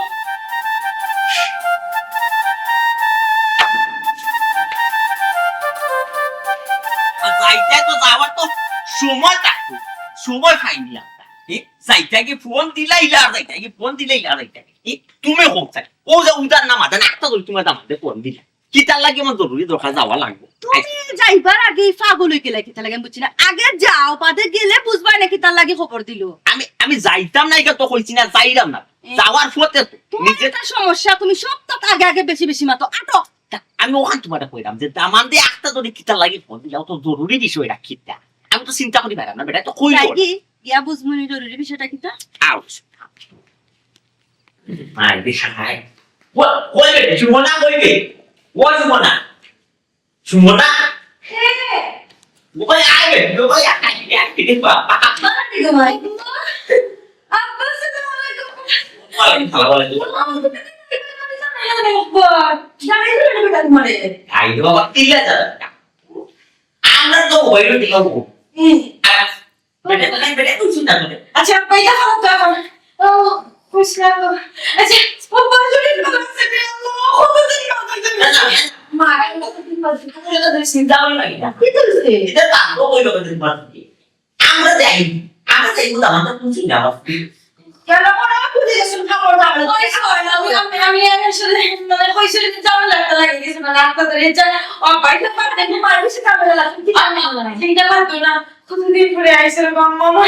আর যাইতে তো যাওয়ার তো সময় থাকতো, সময় পাইনি আমরা। এ, যাইতে কি ফোন দিলাইলা, আর যাইতে কি ফোন দিলাইলা, আর যাইতে কি? এ, তুমি হোক চাই। ও যে উদার না মাথা না, একটা ধরে তোমার দামাতে ফোন দিলা। কিতার লাগি আমার জরুরি দরকার যাওয়া লাগবো। তুমি যাইবার আগে এই পাগল হয়ে গেলে কিতার লাগি আমি বুঝছি না। আগে যাও, বাদে গেলে বুঝবায় না কিতার লাগি খবর দিল। আমি, আমি যাইতাম না, এটা তো কইছি না, যাইলাম না। এ। যাওয়ার পথে তো তোমার নিজে একটা সমস্যা, তুমি সব তো আগে আগে বেশি বেশি মাতো। আটো। তা আমি ওখান তোমারে কইলাম যে দামান্দে একটা যদি কিতার লাগি ফোন দিলাও তো জরুরি বিষয় রাখিতা। আমি তো চিন্তা করি বেড়াম না, বেটা তো কইল। তাই কি? গিয়া বুঝমুনি জরুরি বিষয়টা কিতা? আউস। আয়, দেশা আয়। ও, কই বে? সুমনা কই বে? ও সুমনা। সুমনা? হে। ও ভাই, আয় বে, ও ভাই, আয়, আয়, আয়, আয়, বাবা। বাবা, কি গো ভাই? আব্বা, আসসালামু আলাইকুম। ওয়ালাইকুম সালাম, ওয়ালাইকুম সালাম। আল্লাহু আকবার। জানি তো এটা বেটা তোমারে। আই রে বাবা, কিলা যা। আমরা তো মোবাইল টিকাবো। হুম। আর বেটা, বেটা, বেটা, তুই চিন্তা করে। আচ্ছা, আব্বা, এটা খারাপ তো এখন। ও, কইস না তো। আচ্ছা, ও বড় জোরে ভালো আছে রে, আল্লাহ, কতদিন বাদে না, না। মা, কতদিন বাদে? চিন্তা করে লাগে না। কি করছে? এটা কান্দ কই কতদিন বাদে? আমরা যাই, আমরা যাই, বুঝলাম, আমরা বুঝি না, বাবা। কেন করে বুঝে গেছেন, খবর না, আমরা কইস হয় না, আমি, আমি, আমি আর আসলে, মানে, কইসে যদি ঝামেলা একটা লাগে গেছে, মানে, আপনাদের এই যে, ও, বাইরে পারতেন, বাইরে বেশি ঝামেলা লাগছে, কি জানি না, চিন্তা করতো না, কতদিন পরে আইসে রে বাবা, মামা।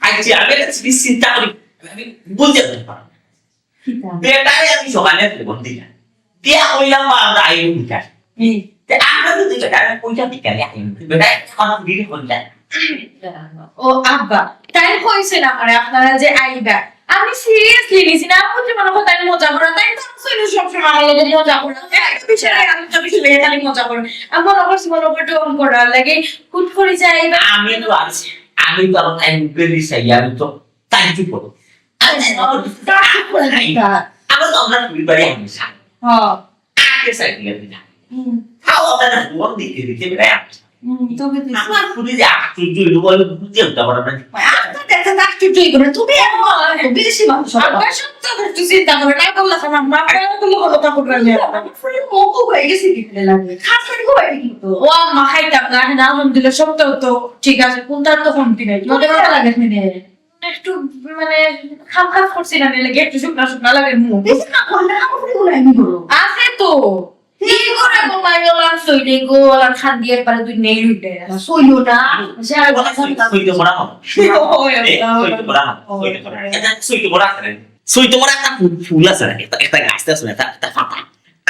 আচ্ছা, আমি একটা জিনিস চিন্তা করি, আমি বুঝতে পারি না। কিতা? বেটারে আমি সকালে ফোন দিলাম। দিয়া কইলাম, "মা, আমরা আইব বিকালে।" হুম। তে আমরা যদি বেটারে কইলাম বিকালে আইব, বেটায় আমার বিল কইলা। ও আব্বা, তাই কইছে না আমারে আপনারা যে আইবা। আমি seriously নিছি না, আমি বুঝি মনে হয় তাই মজা করা, তাই তো আসলে সবসময় আমার লগে মজা করা। একটা বিষয়ে, একটা বিষয়ে খালি মজা করা। আমি মনে করছি মনে হয় ঢং করার লাগি, হুট করে যে আইবা। আমি তো আছি, আমি তো আমার টাইম বেরিয়ে চাই, আমি তো তাই চুপ করো। আরে, আমার তো আমরা ফুল বাড়ি আমি সাথে। হ্যাঁ। আগে সাইড দিয়ে দিই। হুম। তাও আপনারা ফোন দিতে দিতে বেড়ায় আমি। হুম, তবে তো আমার ফুলে যে আশ্চর্য হইল, বলে বুঝে উঠতে পারে না। আচ্ছা, দেখো, আশ্চর্য হইল না। তুমি এমন বেশি মানুষ। আমরা সত্য করতে চিন্তা করে না, বললে আমার মা, বললে কোনো কথা বলবে না। আমার ফুলে মুখ হয়ে গেছে কি করে লাগে? খাস করে খুব একটা কিন্তু। ও আম্মা, খাইতাম না, না, আলহামদুলিল্লাহ, সত্য তো ঠিক আছে, কোনটার তো কমতি নাই। তোমাদের ভালো লাগে না? একটু মানে খাম খাম করছি না, নাইলে একটু শুকনা শুকনা লাগে মুখ। বেশি খাম করলে খাম করে গুলাই নি করো। আছে তো। কি করে গো মাই, ওলান সইলে গো, ওলান খান দিয়ে একবারে দুই নেই উঠে। সইলো না। সইতে মরা হয়। ওই, ওই, এ, ওই, সইতে মরা হয়। ওই, সইতে মরা হয়। ওই। এটা সইতে মরা আছে না? সইতে মরা একটা ফুল, ফুল আছে না? একটা, একটা গাছ আছে না? একটা, একটা পাতা।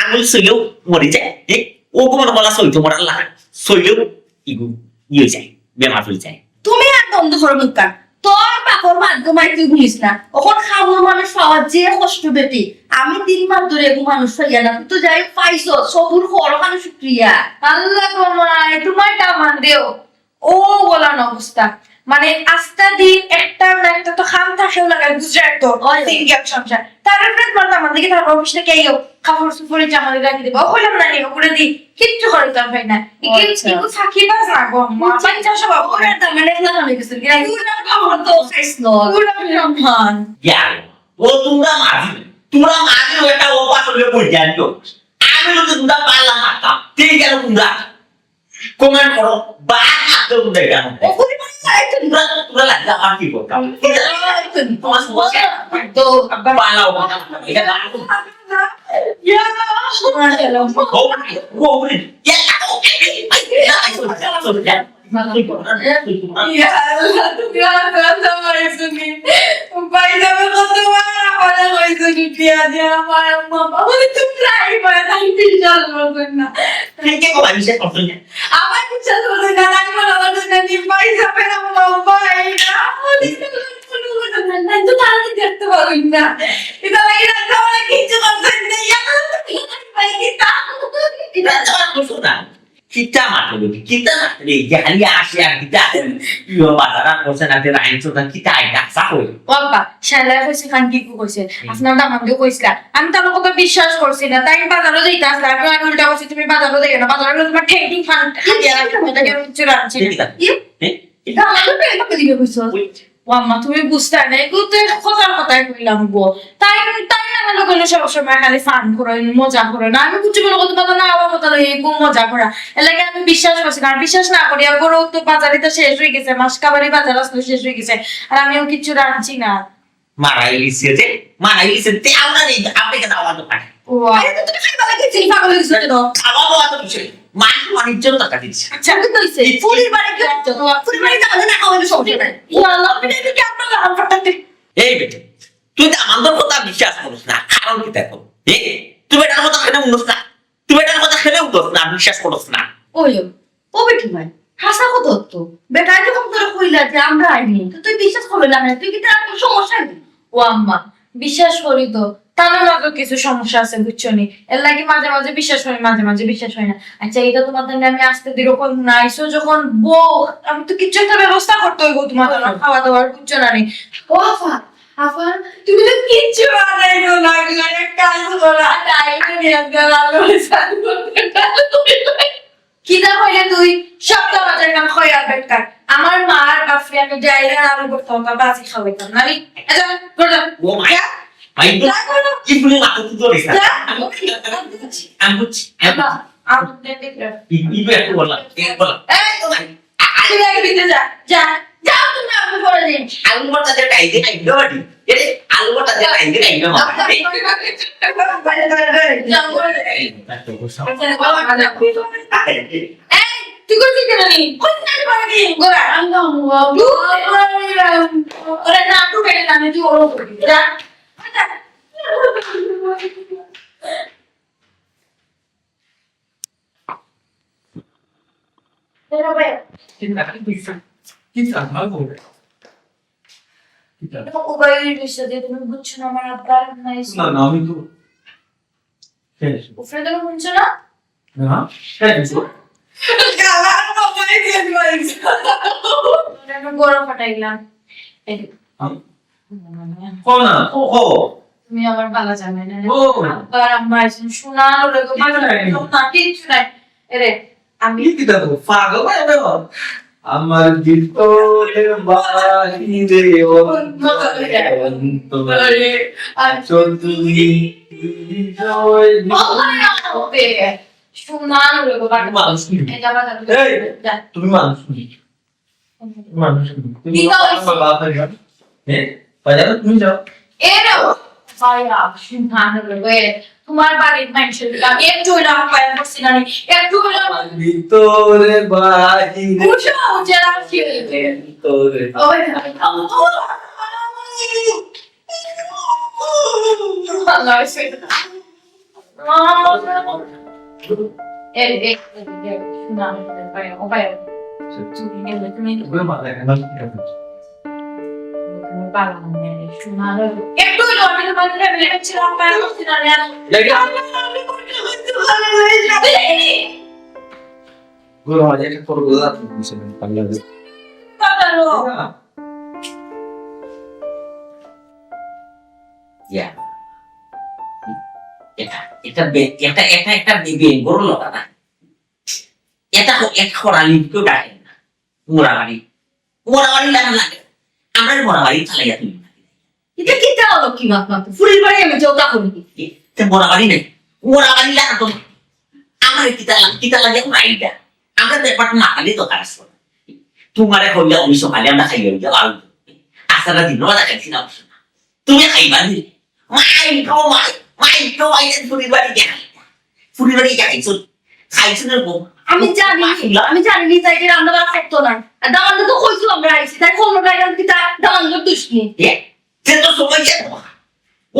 আঙুল সইলেও মরে যায়। এ, ও কোনো বলা সইতে মরা লাগে। সইলেও ইগু, ইয়ে যায়, বেমার হয়ে যায়। তুমি আর বন্ধ করো মুখটা। তোর বাপর মাত ঘুমাই তুই ঘুমিস না। অখন খাওয়ার মানুষ পাওয়ার যে কষ্ট বেটি। আমি তিন মাস ধরে এগু মানুষ পাইয়া না। তুই তো যাই পাইছ, সবুর কর, ওখানে শুক্রিয়া। আল্লাহ গো মাই, তোমার দামান দেও। ও বলান অবস্থা। মানে আস্তা দিন একটা না একটা তো খাম থাকেও লাগায় গুজরাট তো। ওই। সিঙ্গেল সংসার। তার উপরে তোমার দামান দেখে তার অফিস থেকে আইও। কাপড় চোপড়ে জামা রাখি দেবো। ও কইলাম না নি, ওগুলো দি কিচ্ছু করে তো পাই না। ই কি, আচ্ছা। কিন্তু ফাঁকিবাজ না গো, আম্মা। আচ্ছা। বাচ্চা সব ওরা তার মানে একলা হয়ে গেছে। পুরা কাপড় তো খাইছ না। পুরা কাপড়। ইয়া, ও তোমরা মাঝি, তোমরা মাঝি একটা অভ্যাস হলে বই জানতো। আমি যদি তোমরা পারলাম মারতাম, ঠিক গেল তোমরা। কমেন্ট করো, বাঘ মারতে তোমরা কেন? ও কই মানে তাই তো তোমরা, তোমরা লাগলে আমার কি করতাম? ঠিক আছে? তোমার সমস্যা তো আব্বা পালাও, এটা না। ইয়া। মাশাআল্লাহ। ইয়া আল্লাহ, তুমি আল্লাহ, আল্লাহ, আল্লাহ, আল্লাহ, আল্লাহ। ভাই, আমি কতবার আমারে কইছো কি বিয়া দিয়া আমার আম্মা বাবা, তোমরা এই বাড়ি তাই বিশ্বাস করছেন না। কে কে কইবা বিশ্বাস করছেন না? আমার বিশ্বাস করছেন না, নাই বলা করছেন না, নি ভাই যাবে না, বাবা, এই না, আমাদের কোনো কথা নাই, তো তারা কি দেখতে পারবেন না। এটা লাগে না, তো আমারে কিচ্ছু করছেন না, ইয়া, ভাই, কি তা? এটা তো আর কিছু না। কিতা মাতলে, কিতা মাতলে, যে খালি আসে আর কিতা করে। ইয়ো বাজার আর করছে না, যে রাইন চোদা, কিতা আইডা, আসা কই? ও আব্বা, শালায় কইছে, খান কি কইছে? হুম। আপনার দামান্দে কইছিলা। আমি তার কথা বিশ্বাস করছি না। তাই আমি বাজারও যাইতে আসলে, আমি আর উল্টা কইছি, "তুমি বাজারও যাইও না, বাজারও গেলে তোমার ঠেংটি ফান হাতিয়া রাখবে, তোমার কিচ্ছু রাখছি না।" ঠিক আছে। ইয়ে? হ্যাঁ? দামান্দে প্রেম করে দিবে কইছো? ওই ও আম্মা, তুমি বুঝতায় না, এগুলো তো এক কথার কথাই কইলাম গো। তাই, তাই না হলো কোনো সবসময় খালি ফান করইন, মজা করইন। আমি বুঝছি মনে করতে পারবো না, আমার কথা লইয়া এরকম মজা করা। এর লাগে আমি বিশ্বাস করছি না। আর বিশ্বাস না করি, আর গরু তো বাজারে তো শেষ হয়ে গেছে, মাস কাবারি বাজার আসলে শেষ হয়ে গেছে। আর আমিও কিচ্ছু রাখছি না। মারাই লিছে যে, মারাই লিছে তে আমরা নেই, আপনি কেন আওয়াজ পাই? ও, আরে তো তুমি খালি বলে কি চিনি পাগল হয়ে গেছো কেন? খাওয়া দাওয়া তো কিছু নেই। মান সম্মান ইজ্জত টাকা দিচ্ছে। আচ্ছা, আমি তো হইছে। এই ফুলির বাড়ি কি হচ্ছে? ফুলির বাড়ি যাবো না, খাওয়ানো সমস্যা নাই। ও আল্লাহ, আপনি এটা কি আপনার লাল ফাটাতে? এই বেটা, তুই তো আমার কথা বিশ্বাস করিস না, কারণ কি দেখো? এ, তুই বেটার কথা কেন উঠোস না? তুই বেটার কথা কেন উঠোস না, বিশ্বাস করিস না? ওই, ও বেটি ভাই, হাসা কথা তো। বেটায় যখন তোরে কইলা যে আমরা আইনি, তো তুই বিশ্বাস করলে না, তুই কি তার কোনো সমস্যা নেই? ও আম্মা, বিশ্বাস করি তো, তার মাঝে কিছু সমস্যা আছে, বুঝছো নি? এর লাগি মাঝে মাঝে বিশ্বাস হয়, মাঝে মাঝে বিশ্বাস হয় না। আচ্ছা, এটা তোমার জন্য আমি আস্তে ধীরে কইমু না, আইসো যখন বউ, আমি তো কিচ্ছু একটা ব্যবস্থা করতে হইব তোমার জন্য, খাওয়া দাওয়ার, বুঝছো না নি? ও আফা, আফা, তুমি তো কিচ্ছু বানাইছো না, তুমি এক কাজ করো, আর ডাইলে নিয়ে আসবে, আলু সাথে কিতা কইলে তুই? সব তো আমার জায়গা খয়া বেকার। আমার মা আর বাপরে আমি ডাইলে আলু করতে হতো, বাজি খাওয়াইতাম না রে। এ যা, ঘরে যা। ও মাই। যা। ভাই, যা, ঘরে যা। কি বলে না, তুই তো রেখা। যা। আমি বুঝছি, আমি বুঝছি। বাবা, আমি দেখে দিলাম। ই-, ইগু একটু বললাম, একটু বললাম। এই তো ভাই, আ-, আ-, তুই আগে ভিতরে যা, যা, যা, তুমি আপনি করে দিন। আলু ভর্তা দিয়ে ডাইলে খাই, না বাটি? এরে, আলু ভর্তা দিয়ে ডাইলে খাই, না বাটি? যা, করে দে। এই, এই, তুই করছিস কেন নি? করছিস না কেন নি? গোরা। আল্লাহু আকবার। ওরে না, তুই কেন জানে, তুই ওরও করবি। যা। যা। কিতা, কিতা, কিতা, কিতা? উবাইর বিষয়ে তুমি বুঝছো না, আমার আব্বার নাই। না, না, আমি তো শেষ। উপরে তুমি শুনছো না? না, শেষ। কালার বাবাই দিয়ে দিলাম। ওটা আমি গোড়া ফাটাইলাম। এই। আমি কও না, কও, কও। তুমি আমার বালা জামাই না। ও। আব্বার আম্মা আছেন, শোনা, ওরে তো বালা জামাই না। না, কিচ্ছু নাই। এরে, আমি কি কিতা তো পাগল হয়ে গেল? আমার ভিতরে বাহিরে অন্তরে অন্তরে আছো তুমি, হৃদয় ভিতরে। শোনা, ওরে তো বালা। মানুষ নি। এই, তুমি মানুষ নি। মানুষ নি। তুমি কি কইছ? বাবা হয়ে গেল। হ্যাঁ? বাজারে তুমি যাও। এরে ভাইয়া, সুবহানাল্লাহ, তোমার বাড়ির মানুষের আমি একটু হইলে আপ্যায়ন করছি না নি, একটু হইলে আমার ভিতরে বাহিরে বুঝো, যে রাখি। ভিতরে। ওই, আল্লাহ। এই, এই, এই, এই, শোনা, ভাইয়া, ও ভাইয়া। তুমি গেলে, তুমি ওরে বাবা, এখন আর কি হবে? তুমি পারো না, শোনা। একটু হইলো আমি তোমার ফ্যামিলি ছিলাম, পারো না, আর দেখি। আমি করতে করতে ভালো হয়ে যাবে। গরম আছে, একটা ফটো তুলে দাও, তুমি পিছনে, পারলে। পারো। ইয়া। এটা, এটা বে-, এটা, এটা একটা বে-, বেঙ্গল কথা না। এটা হ-, এক খরালি কেউ ডাকে না। মোরাবাড়ি। মোরাবাড়ি লেখা লাগে। আমরা মোরাবাড়ি চালাইয়া তুলি না। এটা কিতা হলো কি মাত মাত? ফুলির বাড়ি আমি যাও তা করি। এ, তে মোরাবাড়ি নাই। মোরাবাড়ি লেখা তো। আমরা কিতা লাগ-, কিতা লাগে আমরা এটা। আমরা ব্যাপার না খালি তো কাজ করে। তোমারে কইলে আমি সকালে আমরা খাইয়া হইয়া লাল। আসারা দিন ওরা খাইছি না অবশ্য। তুমি খাইবা নি? মাই গো মাই, মাই গো মাই, ফুলির বাড়ি দেখা। ফুরির বাড়ি ইটা খাইছো? খাইছো না গো? আমি জানি নি, আমি জানি নি তাই যে রান্না বাড়া করতো না। আর দামান্দরে তো কইছো আমরা আইছি, তাই কোন গায়ে আমি কিতা দামান্দর দুষ নি? এ? সে তো সমস্যা তোমার।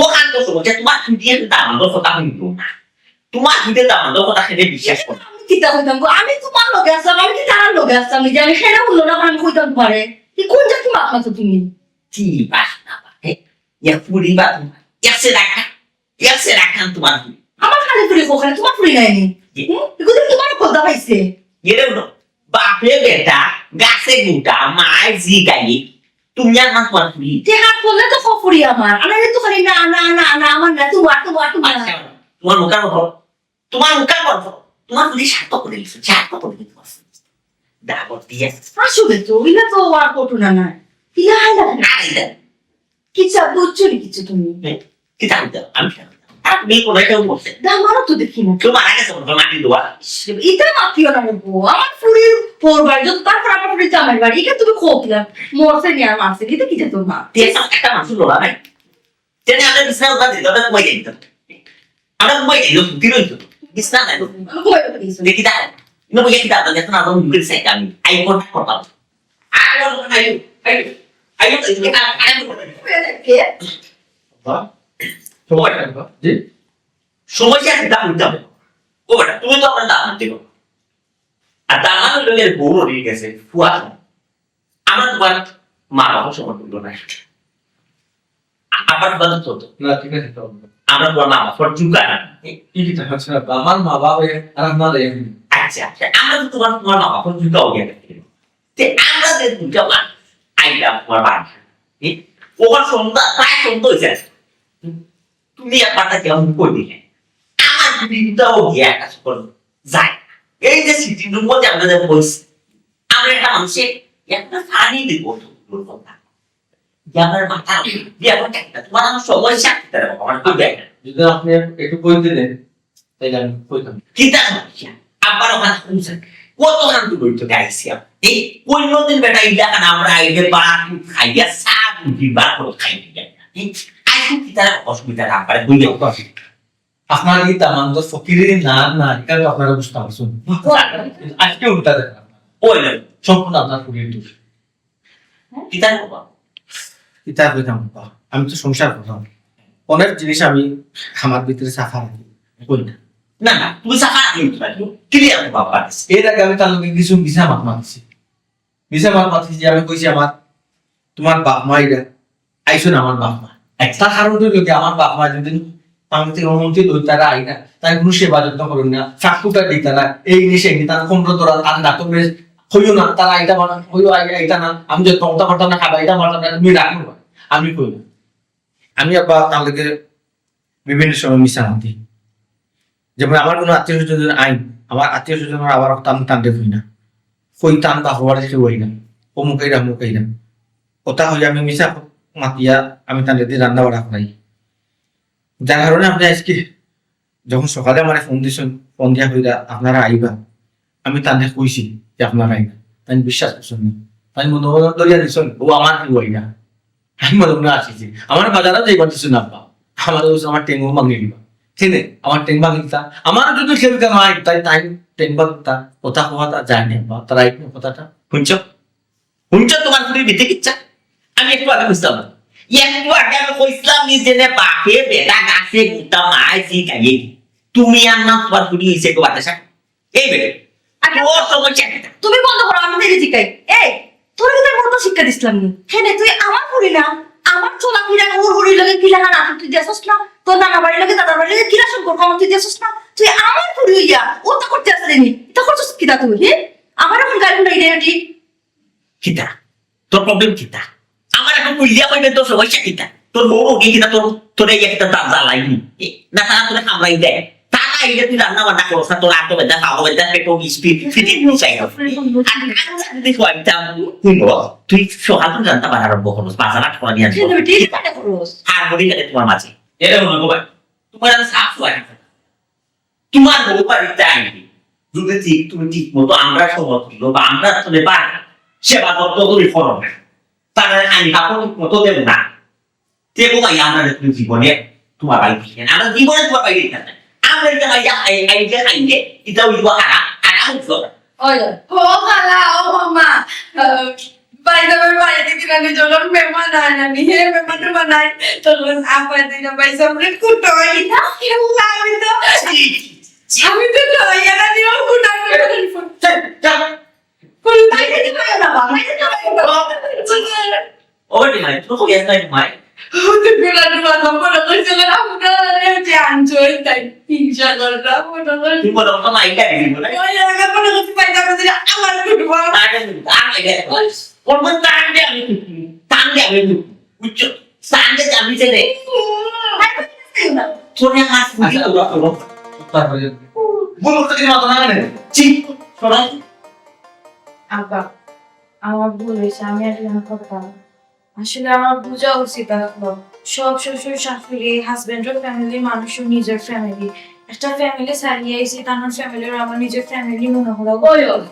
ও কান তো সমস্যা, তোমার ফুরিয়ে তো দামান্দর কথা শুনতো না। তোমার ফুরিয়ে দামান্দর কথা খেতে বিশ্বাস করে না। আমি কিতা কইতাম গো? আমি তোমার লগে আসলাম, আমি কি তার লগে আসলাম? এই যে আমি সেটা বললো না, আমি কইতাম তোমারে। কি কোন জাতি মাত মাতো তুমি? কি বাস না বাস, এ? ইয়া ফুরি বা তোমার, ইয়া সে রাখা, ইয়া সে রাখা তোমার ফুরি। আমার খালি ফুরি কোখানে, তোমার ফুরি নাইনি। হুম? এগুলো তোমার কথা পাইছে। এরে উঠো, বাপে বেটা, গাছে গুটা, মায় জি গাই, তুমি আর না তোমার ফুরি। তে হাত করলে তো ফ ফুরি আমার। আমার তো খালি না, না, না, না, আমার না, তোমার, তোমার, তোমার। আচ্ছা, তোমার মুখে বলো, তোমার মুখে বলো, তোমার ফুরি স্বার্থ করে দিছো, স্বার্থ করে দিছো। দাবত দিয়ে। আসলে তো, ইলা তো আর ঘটনা নাই। ইলা হাইলা না। আরে দেখ, কিচ্ছা বুঝছো নি কিছু তুমি? কিতা কইতাম? আমি কিতা কইতাম? আর তুমি কোন একটা বলছে। দামারও তো দেখি না। কেউ মারা গেছে, ওর মাটি দেওয়া। ইতা মাতিও না গো। আমার ফুরির পর বাড়ি, যত তারপর আমার ফুরির জামাই বাড়ি। ইটা তুমি খোকলা। মরছে নি আর মারছে নি, ইতা কিতা তোর মা? তুই একটা, একটা মানুষ লড়া নাই। যেন আমরা বিছনা উঠা দিই, আমরা ঘুমাই যাই তো। আমরা ঘুমাই যাই, লোক দিল তো। বিছনা নাই তো। আমি ঘুমাই যাবো কিছু। দেখি দা, ইনো বইয়া কিতা, দেখো না, আমার মুখের সাইড আমি। আই কন্ট্যাক্ট করতাম। Eye contact, eye, eye, eye, eye, কে? বাহ। সময় লাগবে। জি। সমস্যা কিতা কইতাম? ও বেটা, তুমি তো আমার দামান দিল। আর দামান লইয়া বউ হয়ে গেছে, ফুয়া। আমরা তোমার মা বাবা সময় দিল না। আবার তোমার তো না, ঠিক আছে, তো। আমরা তোমার মা বাবার যুগা না। কি কি টাকা ছাড়া? আমার মা বাবা আর আপনার এই। আচ্ছা, আচ্ছা, আমরা তো তোমার, তোমার মা বাবার যুগা হয়ে গেছে। তে আমরা যে দুইটা বার আইলাম তোমার বাড়ি, এ, ওর সন্ধ্যা, প্রায় সন্ধ্যা হয়ে যায়। তুমি একবার তাকে আমি কই দিলে, আমার দিদিটাও গিয়ে একটা সকল যায়। এই যে সিটিং রুম মধ্যে আমরা যে বলছি, আমরা একটা মানুষে একটা পানি দিব, দূর কথা। যে আমার মাথা, যে আমার টাকা, তোমার আমার সময় সাক্ষী তারা বাবা, আমার কই যায় না। যদি আপনি একটু কই দিলেন, তাইলে আমি কইতাম। কিতা সমস্যা? আবার ওখানে কমছে। কত খান তো বইতে গাইছি আমি। এই কোন দিন বেটা এই দেখা না আমরা আইলে বা খাইয়া চা দুটি বার করে খাই দিই। এই আইসু কিতা অসুবিধা না পারে বুঝলে। আপনার এই দামান তো ফকিরের না, না, এটা তো আপনারা বুঝতে পারছেন। আজকে উল্টা দেখলাম। ওই না, সম্পূর্ণ আপনার ফুরির দোষ। কিতা বাবা? এটা কইতাম বাবা, আমি তো সংসার করতাম, অনেক জিনিস আমি আমার ভিতরে সাফা রাখি, কই না। না, না, তুমি সাফা রাখি উঠতে পারো। ক্লিয়ার বাবা। এর আগে আমি তার লগে কিছু মিছা মাত মাতিছি, মিছা মাত মাতিছি যে আমি কইছি আমার, তোমার বাপ মা এরা আইসো না আমার বাপ মা। আচ্ছা। তার কারণ হইল কি, আমার বাপ মা যদি পাঙ্গতি অনুমতি লই তারা আই না, তাই কোনো সেবা যত্ন করেন না, ফাঁকুটা দিতা না, এই জিনিস এই তার কমরো ধরা, তার নাটক বেশ হইও না, তারা আইতা পারতাম না, হইও আই-, আইতা না, আমি যে তংতা পারতাম না, খাবাইতা পারতাম না, তুমি রাখো না, আমি কই না। আমি আবার তার লগে বিভিন্ন সময় মিছা মাতি, যেমন আমার কোনো আত্মীয় স্বজন আইন, আমার আত্মীয় স্বজন আবার আমি তানতে হই না, কই তান বা হওয়ার কেউ হই না, অমুক এইরা, অমুক এইরা, ওটা হই আমি মিছা মাতিয়া আমি তানতে দিয়ে রান্না বাড়া করাই, যার কারণে আপনি আজকে যখন সকালে আমার ফোন দিছেন, ফোন দিয়া কইরা আপনারা আইবা, আমি তাদের কইছি যে আপনারা আইবা, তাই বিশ্বাস করছেন না, তাই মনে মনে ধরিয়া দিছেন ও আমার কেউ আইবা। আমি মনে মনে আসিছি, আমার বাজারও যাইবার দিচ্ছ না আব্বা, আমার ওই আমার টেঙ্গো ভাঙি দিবা, ঠিক আছে? আমার টেঙ্গো ভাঙি দিতা, আমার যদি খেলতে না হয় তাই তাই টেঙ্গো ভাঙতা, কথা কথা যায় না আব্বা, তারা এই কথাটা শুনছো? শুনছো তোমার ফুরির ভিতরে কিচ্ছা? আমি একটু আগে বুঝতাম না। একটু আগে আমি কইছিলাম নি যে নে বাপে বেটা গাছে গুতা মায় জি গাইয়ে। তুমি আর না তোমার ফুরি হইছে গো বাতাসা। এই বেটা, আর ও সমস্যা কিতা? তুমি বন্ধ করো, আমি তাইলে জিকাই। এই, তোর ভিতরে মতো শিক্ষা দিছিলাম নি? হ্যাঁ, তুই আমার ফুরি না, আমার চলাফেরা, ওর ফুরির লগে কিলা হান আচরণ তুই দিয়াছস না, তোর নানা বাড়ির লগে দাদার বাড়ির লগে কিলা সম্পর্ক আমার তুই দিয়াছস না, তুই আমার ফুরি হইয়া ও তা করতে আসলে নি, তা করছস কিতা তুই, হ্যাঁ? আমার এখন গাড়ি উঠাই দেয় ঠিক। কিতা? তোর প্রবলেম কিতা? আমার এখন কইলিয়া কইবে তোর সমস্যা কিতা? তোর বউ ওকে কিতা তোর, তোরে ইয়া কিতা দাম জ্বালাইনি? এ, না তারা তোরে কামড়াই দেয়? তারা আইলে তুই রান্না বান্না করস না, তোর আতো বেদা, পাও বেদা, পেটো বিষ, পি-, ফিটি বিষ আইলো। আর আমি যদি কইতাম, তুই বল, তুই সকাল থেকে রান্না বান্না আরম্ভ করস, বাজার হাট করা নিয়ে আসবো। ঠিক আছে, ঠিক আছে, খরচ। আর বলি গেলে তোমার মাঝে। এরে মনে করবা, তোমার আমি সাফ করি। তোমার বউ বাড়িতে আইনি। যদি ঠিক, তুমি ঠিক মতো আমরা সমতুল্য বা আমরা তুমি পারি, সেবা যত্ন করি করো না। তারা আমি কাপড় ঠিক মতো দেবো না। দেখো ভাই, আমরা তুমি জীবনে তোমার বাড়ি ফিরে না। আমরা জীবনে তোমার বাড়ি যেতাম না। আমি তো খাই, খাই, খাই, খাই, খাই, এটা হইব হারাম, হারাম হইব। ওই, ও খালা, ও মামা, আহ, ভাইজানের বাড়িতে কিনা নি যখন মেহমান আয় না নি, হে মেহমান টেহমান আয়, তখন আপায় দিনা ভাইজানরে কুটাই না, আমি তো, আমি তো ডরাইয়া না দিও, কুটাই না। চুপ, চুপ। কোন বাইরে দিতে পারে না, বাইরে দিতে পারে না। ও রে মাই, তুমি কই আছো মাই? ও তো গোলা ডুবা তো মনে করছে না, আমরা যে আনছো তাই হিংসা করলাম, মনে করছে। তুমি মনে করো মাই ডাক দিব না? ওই এলাকা মনে করছে পাইতাম না, আমার কুটুম। আরে, আর আগে। কোন কোন টান দিয়ে আমি কুটুম, টান দিয়ে আমি কুটুম। বুঝছো? টান দিয়ে আমি ছেড়ে। তোর না হাত আচ্ছা, আল্লাহ, আল্লাহ। তারপরে বলো তো কি মাথা না রে? জি, সরাই। আব্বা, আমার ভুল হয়েছে, আমি আর এরকম করতাম না। আসলে আমার বোঝা উচিত আসলো, সব শ্বশুর শাশুড়ি, হাজবেন্ডের ফ্যামিলি মানুষের নিজের ফ্যামিলি। একটা ফ্যামিলি ছাড়িয়ে আইছি, তার ফ্যামিলির আমার নিজের ফ্যামিলি মনে হলো। ওই, ওই।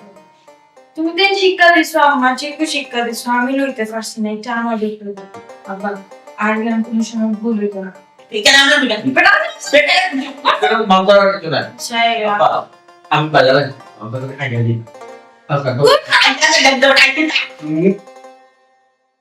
তুমি তো শিক্ষা দিছো আম্মা, ঠিক তো শিক্ষা দিছো, আমি লইতে পারছি না, এটা আমার ব্যক্তিগত। আব্বা, আর আমি কোনো সময় ভুল হইতো না। এখানে আমরা বিটা, বিটা, বিটা, বিটা, মাথা রাখতে না। আচ্ছা, এই বাবা, আমি বাজারে, আমার কাছে খাই খাই দিই। আচ্ছা, কোন খাই খাই খাই খাই খাই? হুম।